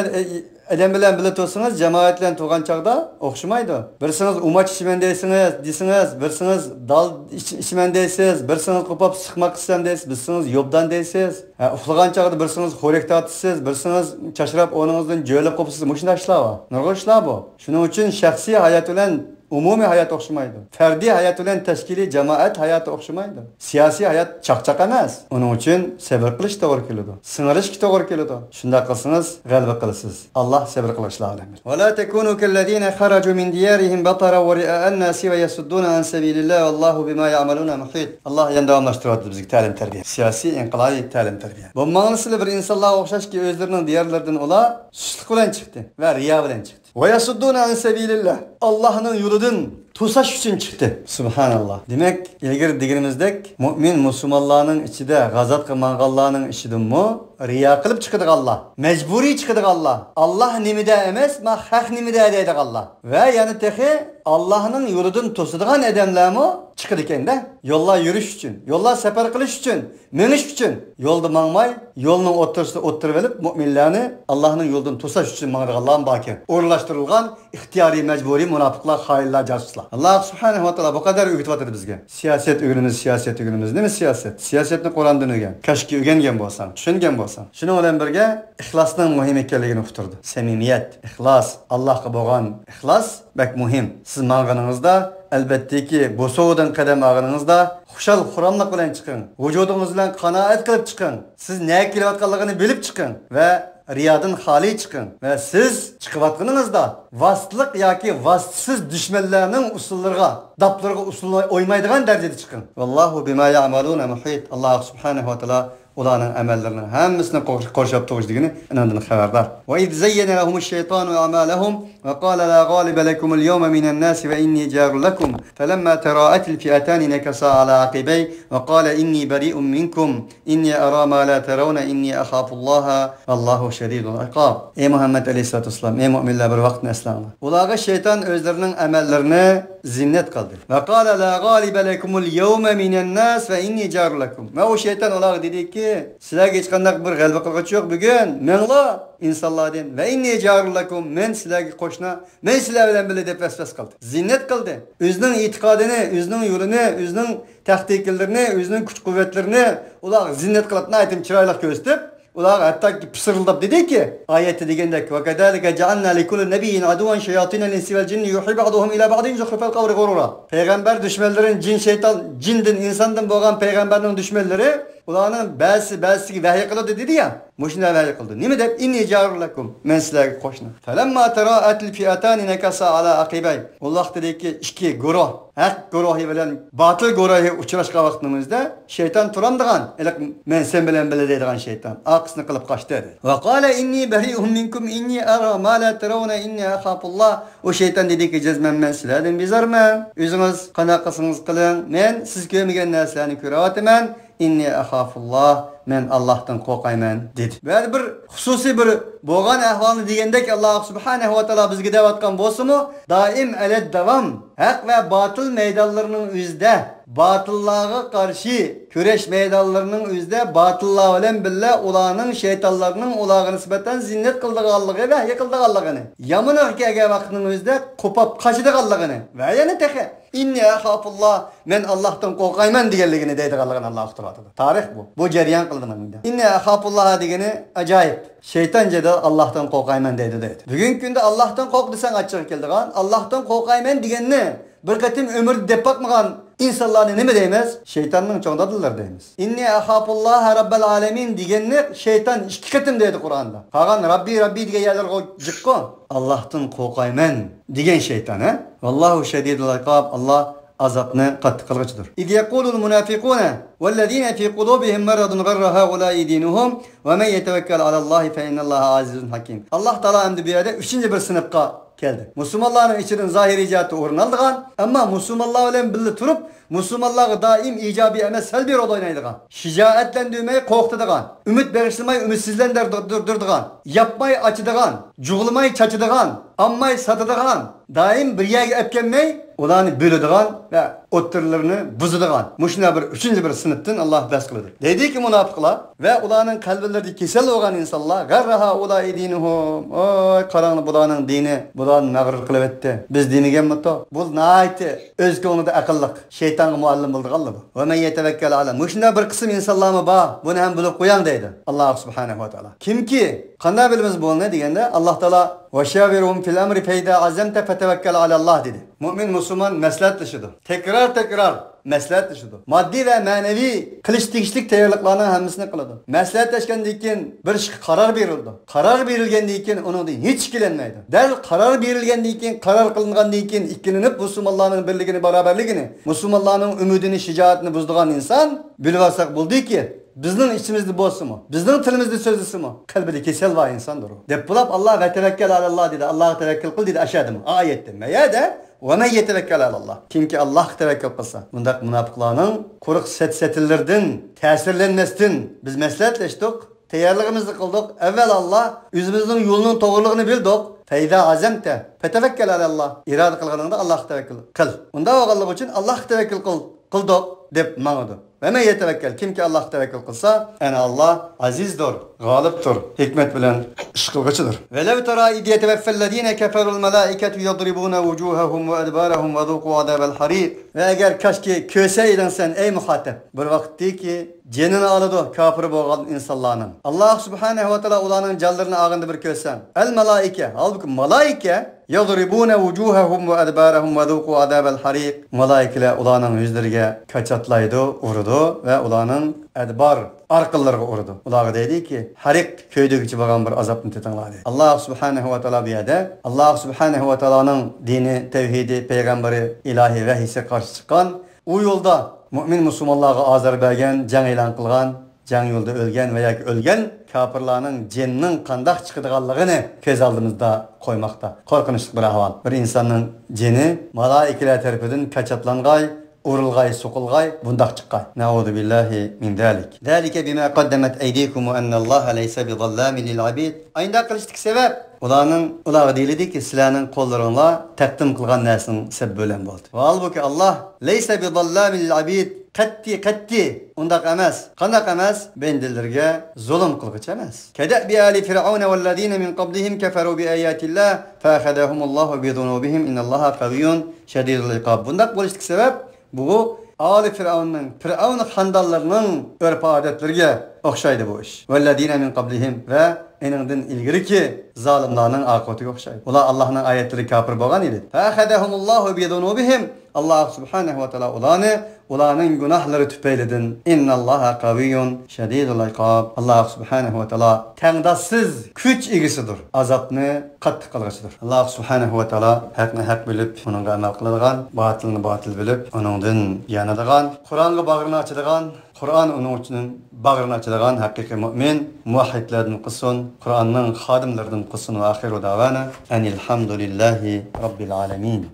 ئادەم بىلەن بىللە تۇرسىڭىز، جامائەت بىلەن تۇرغان چاغدا ئوخشىمايدۇ. بىرسىڭىز ئۇماچ ئىچىمەن دەيسىڭىز، دېسىڭىز، بىرسىڭىز دال ئىچ-، ئىچىمەن دەيسىز، بىرسىڭىز قوپاپ سىقماق ئىچسەم دەيسىز، بىرسىڭىز يوبدان دەيسىز. ھە، ئۇخلىغان چاغدا بىرسىڭىز خورەك تارتىسىز، بىرسىڭىز چاچراپ ئورنىڭىزدىن جۆيلۈپ قوپسىز. مۇشۇنداق ئىشلار بار. نۇرغۇن ئىشلار بار. شۇنىڭ ئۈچۈن شەخسىي ھايات بىلەن ئومۇمىي ھايات ئوخشىمايدۇ. پەردىي ھايات بىلەن تەشكىلىي جامائەت ھاياتى ئوخشىمايدۇ. سىياسىي ھايات چاقچاق ئەمەس. ئۇنىڭ ئۈچۈن سەۋر قىلىش توغرا كېلىدۇ. سىڭىرىشكە توغرا كېلىدۇ. شۇنداق قىلسىڭىز، غەلىبە قىلىسىز. ئاللاھ سەۋر قىلغۇچىلار بىلەن. ولا تكونوا كالذين خرجوا من ديارهم بطرا ورئاء الناس ويصدون عن سبيل الله والله بما يعملون محيط. ئاللاھ يەنە داۋاملاشتۇرۇۋاتىدۇ بىزگە تەلىم تەربىيە. سىياسىي ئىنقىلابىي تەلىم تەربىيە. بولماڭلار سىلەر بىر ئىنسانلارغا ئوخشاشكى، ئۆزلىرىنىڭ دىيارلىرىدىن ئۇلار سۇسلۇق بىلەن چىقتى ۋە رىيا بىلەن چىقتى. ويصدون عن سبيل الله، ئاللاھنىڭ يولىدىن توساش ئۈچۈن چىقتى. سۇبھاناللاھ. دېمەك، ئىلگىرى دېگىنىمىزدەك، مۆمىن مۇسۇلمانلارنىڭ ئىچىدە غازاتقا ماڭغانلارنىڭ ئىچىدىنمۇ رىيا قىلىپ چىقىدىغانلار، مەجبۇرىي چىقىدىغانلار، ئاللاھ نېمىدە ئەمەس، ما خەق نېمىدە دەيدىغانلار ۋە يەنە تېخى ئاللاھنىڭ يولىدىن توسىدىغان ئادەملەرمۇ چىقىدىكەن-دە. يوللار يۈرۈش ئۈچۈن، يوللار سەپەر قىلىش ئۈچۈن، مېڭىش ئۈچۈن يولدا ماڭماي، يولنىڭ ئوتتۇرىسىدا ئولتۇرۇۋېلىپ، مۆمىنلەرنى ئاللاھنىڭ يولىدىن توساش ئۈچۈن ماڭىدىغانلارمۇ باركەن. ئورۇنلاشتۇرۇلغان ئىختىيارىي، مەجبۇرىي مۇناپىقلار، خائىنلار، جاسۇسلار. ئاللاھ سۇبھانەھۇ ۋە تائالا بۇ قەدەر ئۆگىتىۋاتىدۇ بىزگە. سىياسەت ئۆگىنىمىز، سىياسەت ئۆگىنىمىز. نېمە سىياسەت؟ سىياسەتنى قۇرئاندىن ئۆگەن. كاشكى ئۆگەنگەن بولساڭ، چۈشەنگەن بولساڭ. شۇنىڭ بىلەن بىرگە ئىخلاسنىڭ مۇھىم ئىكەنلىكىنى ئۇقتۇرىدۇ. سەمىمىيەت، ئىخلاس، ئاللاھقا بولغان ئىخلاس بەك مۇھىم. سىز ماڭغىنىڭىزدا، ئەلۋەتتىكى، بوسۇغىدىن قەدەم ئالغىنىڭىزدا، خۇشال-خۇراملىق بىلەن چىقىڭ. ۋۇجۇدىڭىز بىلەن قانائەت قىلىپ چىقىڭ. سىز نەگە كېلىۋاتقانلىقىنى بىلىپ چىقىڭ ۋە رىيادىن خالىي چىقىڭ. ۋە سىز چىقىۋاتقىنىڭىزدا ۋاسىتىلىق ياكى ۋاسىتىسىز دۈشمەنلەرنىڭ ئۇسۇللىرىغا، داپلىرىغا ئۇسۇل ئويمايدىغان دەرىجىدە چىقىڭ. والله بما يعملون محيط. ئاللاھ سۇبھانەھۇ ۋە تائالا ئۇلارنىڭ ئەمەللىرىنىڭ ھەممىسىنى قور-، قورشاپ تۇرغۇچىدىكىنى ئىنىڭدىن خەۋەردار. وإذ زين لهم الشيطان أعمالهم وقال لا غالب لكم اليوم من الناس وإني جار لكم فلما تراءت الفئتان نكص على عقبيه وقال إني بريء منكم إني أرى ما لا ترون إني أخاف الله والله شديد العقاب. ئەي مۇھەممەد ئەلەيھىسسالاتۇ ۋەسسالام، ئەي مۆمىنلەر، بىر ۋاقىتنى ئەسلەڭلار. ئۇلارغا شەيتان ئۆزلىرىنىڭ ئەمەللىرىنى زىننەت قىلدى. وقال لا غالب لكم اليوم من الناس وإني جار لكم. ۋە ئۇ شەيتان ئۇلارغا دېدىكى، سىلەرگە ھېچقانداق بىر غەلىبە قىلغۇچى يوق بۈگۈن، مېڭىلا ئىنسانلاردىن. وإني جار لكم، مەن سىلەرگە قوشنا، مەن سىلەر بىلەن بىللە دەپ ۋەسۋەسە قىلدى. زىننەت قىلدى. ئۆزىنىڭ ئېتىقادىنى، ئۆزىنىڭ يولىنى، ئۆزىنىڭ تەختىكىلىرىنى، ئۆزىنىڭ كۈچ-قۇۋۋەتلىرىنى ئۇلارغا زىننەت قىلىپ، ناھايىتى چىرايلىق كۆرسىتىپ، ئۇلارغا ھەتتاكى پىسىرىلداپ دېدىكى، ئايەتتە دېگەندەك، وكذلك جعلنا لكل نبي عدوا شياطين الإنس والجن يوحي بعضهم إلى بعض زخرف القول غرورا. پەيغەمبەر دۈشمەنلىرىنى جىن، شەيتان، جىندىن، ئىنساندىن بولغان پەيغەمبەرنىڭ دۈشمەنلىرى ئۇلارنىڭ بەزىسى بەزىسىگە ۋەھىي قىلىدۇ دېدى يا. مۇشۇنداق ۋەھىي قىلدى. نېمە دەپ؟ إني جار لكم، مەن سىلەرگە قوشنا. فلما تراءت الفئتان نكص على عقبيه. ئۇ ۋاقتىدىكى ئىككى گۇرۇھ، ھەق گۇرۇھى بىلەن باتىل گۇرۇھى ئۇچراشقان ۋاقتىمىزدا شەيتان تۇرامدىغان، ھېلىقى مەن سەن بىلەن بىللە دەيدىغان شەيتان ئارقىسىنى قىلىپ قاچتى. وقال إني بريء منكم إني أرى ما لا ترون إني أخاف الله. ئۇ شەيتان دېدىكى، جەزمەن مەن سىلەردىن بىزارمەن. ئۆزىڭىز قانداق قىلسىڭىز قىلىڭ، مەن سىز كۆرمىگەن نەرسىلەرنى كۆرۈۋاتىمەن. إني أخاف الله، مەن ئاللاھتىن قورقايمەن، دېدى. بۇ يەردە بىر خۇسۇسىي بىر بولغان ئەھۋالنى دېگەندەك، ئاللاھ سۇبھانەھۇ ۋە تائالا بىزگە دەۋاتقان بولسىمۇ، دائىم ئەلەد داۋام ھەق ۋە باتىل مەيدانلىرىنىڭ ئۆزىدە باتىللارغا قارشى كۈرەش مەيدانلىرىنىڭ ئۆزىدە باتىللار بىلەن بىللە ئۇلارنىڭ شەيتانلارنىڭ ئۇلارغا نىسبەتەن زىننەت قىلىدىغانلىقى ۋە ھەيە قىلىدىغانلىقىنى، يامان ئۆيگە كەلگەن ۋاقىتنىڭ ئۆزىدە قوپاپ قاچىدىغانلىقىنى ۋە يەنە تېخى «ئىننى ئەخاپۇللا، مەن ئاللاھتىن قورقايمەن» دېگەنلىكىنى دەيدىغانلىقىنى ئاللاھ ئۇقتۇرۇۋاتىدۇ. تارىخ بۇ. بۇ جەريان قىلىدۇ مانا بۇ يەردە. «ئىننى ئەخاپۇللا» دېگىنى ئاجايىپ. شەيتان جېدەل «ئاللاھتىن قورقايمەن» دەيدۇ دەيدۇ. بۈگۈنكى كۈندە «ئاللاھتىن قورق» دېسەڭ ئاچچىقى كېلىدىغان، «ئاللاھتىن قورقايمەن» دېگەننى بىر قېتىم ئۆمرىدە دەپ باقمىغان ئىنسانلارنى نېمە دەيمىز؟ شەيتاننىڭ چوڭ دادىلىرى دەيمىز. «ئىننى ئەخاپۇللاھە رەببەل ئالەمىن» دېگەننى شەيتان ئىككى قېتىم دەيدۇ قۇرئاندا. قالغان «رەببى، رەببى» دېگەن يەرلەرگە جىققۇ. «ئاللاھتىن قورقايمەن» دېگەن شەيتان، ھە؟ ۋاللاھۇ شەدىدۇل ئىقاب، ئاللاھ ئازابنى قاتتىق قىلغۇچىدۇر. «ئىز يەقۇلۇل مۇنافىقۇنە ۋەللەزىنە فى قۇلۇبىھىم مەرەدۇن غەررە ھەئۇلائى دىنۇھۇم ۋە مەن يەتەۋەككەل ئەلەللاھى فە ئىننەللاھە ئەزىزۇن ھەكىم.» ئاللاھ تائالا ئەمدى بۇ يەردە ئۈچىنچى بىر سىنىپقا كەلدى. مۇسۇلمانلارنىڭ ئىچىدىن زاھىرىي جەھەتتە ئورۇن ئالىدىغان، ئەمما مۇسۇلمانلار بىلەن بىللە تۇرۇپ، مۇسۇلمانلارغا دائىم ئىجابىي ئەمەس، سەلبىي رول ئوينايدىغان، شىجائەتلەندۈرمەي قورقۇتىدىغان، ئۈمىد بېغىشلىماي ئۈمىدسىزلەندۈردۈرىدىغان، ياپماي ئاچىدىغان، جۇغلىماي چاچىدىغان، ئالماي ساتىدىغان، دائىم بىر يەرگە ئەپكەلمەي، ئۇلارنى بۆلىدىغان ۋە ئوتتۇرىلىرىنى بۇزىدىغان، مۇشۇنداق بىر ئۈچىنچى بىر سىنىپتىن ئاللاھ بەھس قىلىدۇ. دەيدۇكى، مۇناپىقلار ۋە ئۇلارنىڭ قەلبىلىرىدە كېسەل بولغان ئىنسانلار، غەررە ھەئۇلائى دىنۇھۇم، ئوي، قاراڭلار، بۇلارنىڭ دىنى بۇلارنى مەغرۇر قىلىۋەتتى. بىز دېمىگەنمىتۇق؟ بۇ ناھايىتى ئۆز كۆڭلىدە ئەقىللىق، شەيتانغا مۇئەللىم بولىدىغانلار بۇ. ۋە مەن يەتەۋەككەل ئەلا، مۇشۇنداق بىر قىسىم ئىنسانلارمۇ بار، بۇنى ھەم بىلىپ قويۇڭ دەيدۇ ئاللاھ سۇبھانەھۇ ۋە تائالا. كىمكى، قانداق بىلىمىز بۇنى دېگەندە، ئاللاھ تائالا ۋەشاۋىرھۇم فىل ئەمرى فەئىزا ئەزەمتە فەتەۋەككەل ئەلەللاھ دېدى. مۆمىن مۇسۇلمان مەسلىھەتلىشىدۇ. تەكرار تەكرار مەسلىھەتلىشىدۇ. ماددىي ۋە مەنىۋى قىلىش تېگىشلىك تەييارلىقلارنىڭ ھەممىسىنى قىلىدۇ. مەسلىھەتلەشكەندىن كېيىن بىر ئىشقا قارار بېرىلىدۇ. قارار بېرىلگەندىن كېيىن ئۇنىڭدىن ھېچ ئىككىلەنمەيدۇ. دەل قارار بېرىلگەندىن كېيىن، قارار قىلىنغاندىن كېيىن ئىككىلىنىپ، مۇسۇلمانلارنىڭ بىرلىكىنى، باراۋەرلىكىنى، مۇسۇلمانلارنىڭ ئۈمىدىنى، شىجائىتىنى بۇزىدىغان ئىنسان، بىلىۋالساق بولدىكى، بىزنىڭ ئىچىمىزدە بولسىمۇ، بىزنىڭ تىلىمىزدا سۆزلىسىمۇ، قەلبىدە كېسەل بار ئىنساندۇر ئۇ. دەپ بولاپ، ئاللاھ ۋە تەۋەككەل ئەلەللاھ دېدى، ئاللاھقا تەۋەككەل قىل دېدى ئاشۇ ئادەم، ئايەتتە. مەيەدە، ۋە مەن يەتەۋەككەل ئەلەللاھ. كىمكى ئاللاھقا تەۋەككەل قىلسا. بۇنداق مۇناپىقلارنىڭ قۇرۇق سەت-سەتىلىرىدىن تەسىرلەنمەستىن، بىز مەسلىھەتلەشتۇق، تەييارلىقىمىزنى قىلدۇق. ئەۋۋەل ئاللاھ، ئۆزىمىزنىڭ يولىنىڭ توغرىلىقىنى بىلدۇق. فەئىزا ئەزەمتە فەتەۋەككەل ئەلەللاھ. ئىرادە قىلغىنىڭدا ئاللاھقا تەۋەككەل قىل. ئۇنداق بولغانلىقى ئۈچۈن ئاللاھقا تەۋەككەل قىل، قىلدۇق دەپ ماڭىدۇ. ۋە مەن يەتەۋەككەل، كىمكى ئاللاھقا تەۋەككەل قىلسا، ئەنە ئاللاھ ئەزىزدۇر، غالىبتۇر، ھېكمەت بىلەن ئىش قىلغۇچىدۇر. ۋەلەۋ تەرا ئىز يەتەۋەففەللەزىنە كەفەرۇل مەلائىكەتۇ يەزرىبۇنە ۋۇجۇھەھۇم ۋە ئەدبارەھۇم ۋەزۇقۇ ئازابەل ھەرىق. ۋە ئەگەر كاشكى كۆرسە ئىدىڭ سەن، ئەي مۇخاتەب، بىر ۋاقىتتىكى جېنىنى ئالىدۇ كاپىر بولغان ئىنسانلارنىڭ. ئاللاھ سۇبھانەھۇ ۋە تائالا ئۇلارنىڭ جانلىرىنى ئالغىنىدا بىر كۆرسەڭ. ئەل مەلائىكە، ھالبۇكى مەلائىكە، يەزرىبۇنە ۋۇجۇھەھۇم ۋە ئەدبارەھۇم ۋەزۇقۇ ئازابەل ھەرىق. مەلائىكىلەر ئۇلارنىڭ يۈزلىرىگە كاچاتلايدۇ، ئۇرىدۇ ۋە ئۇلارنىڭ ئەدبار ئارقىلىرىغا ئۇرىدۇ. ئۇلارغا دەيدۇكى، ھەرىق، كۆيدۈرگۈچى بولغان بىر ئازابنى تېتىڭلار دەيدۇ. ئاللاھ سۇبھانەھۇ ۋە تائالا بۇ يەردە، ئاللاھ سۇبھانەھۇ ۋە تائالانىڭ دىنى، تەۋھىدى، پەيغەمبىرى، ئىلاھىي ۋەھىيسىگە قارشى چىققان، ئۇ يولدا مۆمىن مۇسۇلمانلارغا ئازار بەرگەن، جەڭ ئېلان قىلغان، جەڭ يولىدا ئۆلگەن ۋە ياكى ئۆلگەن كاپىرلارنىڭ جېنىنىڭ قانداق چىقىدىغانلىقىنى كۆز ئالدىمىزدا قويماقتا. قورقۇنچلۇق بىر ئەھۋال. بىر ئىنساننىڭ جېنى مالائىكىلەر تەرىپىدىن كاچاتلانغاي، ئۇرۇلغاي، سوقۇلغاي، بۇنداق چىققاي. نەئۇزۇ بىللاھى مىن زالىك. زالىكە بىما قەددەمەت ئەيدىكۇم ۋە ئەننەللاھە لەيسە بىزاللامىن لىل ئابىد. ئاينداق قىلىشتىكى سەۋەب، ئۇلارنىڭ، ئۇلارغا دېيىلىدىكى، سىلەرنىڭ قوللىرىڭلار تەقدىم قىلغان نەرسىنىڭ سەۋەبى بىلەن بولدى. ۋە ھالبۇكى، ئاللاھ لەيسە بىزاللامىن لىل ئابىد، قەتئىي، قەتئىي ئۇنداق ئەمەس. قانداق ئەمەس؟ بەندىلىرىگە زۇلۇم قىلغۇچى ئەمەس. كەدەبى ئالى فىرئەۋنە ۋەللەزىنە مىن قەبلىھىم كەفەرۇ بىئاياتىللاھ فەئەخەزەھۇمۇللاھۇ بىزۇنۇبىھىم ئىننەللاھە قەۋىييۇن شەدىدۇل ئىقاب. بۇنداق بولۇشتىكى سەۋەب، بۇ ئالى فىرئەۋننىڭ، فىرئەۋن خاندانلىرىنىڭ ئۆرپ-ئادەتلىرىگە ئوخشايدۇ بۇ ئىش. ۋەللەزىنە مىن قەبلىھىم، ۋە ئېنىڭدىن ئىلگىرىكى زالىملارنىڭ ئاقىۋىتىگە ئوخشايدۇ. ئۇلار ئاللاھنىڭ ئايەتلىرىگە كاپىر بولغان ئىدى. فەئەخەزەھۇمۇللاھۇ بىزۇنۇبىھىم. ئاللاھ سۇبھانەھۇ ۋە تائالا ئۇلارنى ئۇلارنىڭ گۇناھلىرى تۈپەيلىدىن، ئىنناللاھە قەۋىييۇن شەدىدۇل ئىقاب، ئاللاھ سۇبھانەھۇ ۋە تائالا تەڭداشسىز كۈچ ئىگىسىدۇر، ئازابنى قاتتىق قىلغۇچىدۇر. ئاللاھ سۇبھانەھۇ ۋە تائالا ھەقنى ھەق بىلىپ، ئۇنىڭغا ئەمەل قىلىدىغان، باتىلنى باتىل بىلىپ، ئۇنىڭدىن يانىدىغان، قۇرئانغا باغرىنى ئاچىدىغان، قۇرئان ئۇنىڭ ئۈچۈن باغرىنى ئاچىدىغان ھەقىقىي مۆمىن، مۇۋەھھىدلەردىن قىلسۇن، قۇرئاننىڭ خادىملىرىدىن قىلسۇن. ۋە ئاخىرۇ دەۋانا ئەنىلھەمدۇلىللاھى رەببىل ئالەمىن.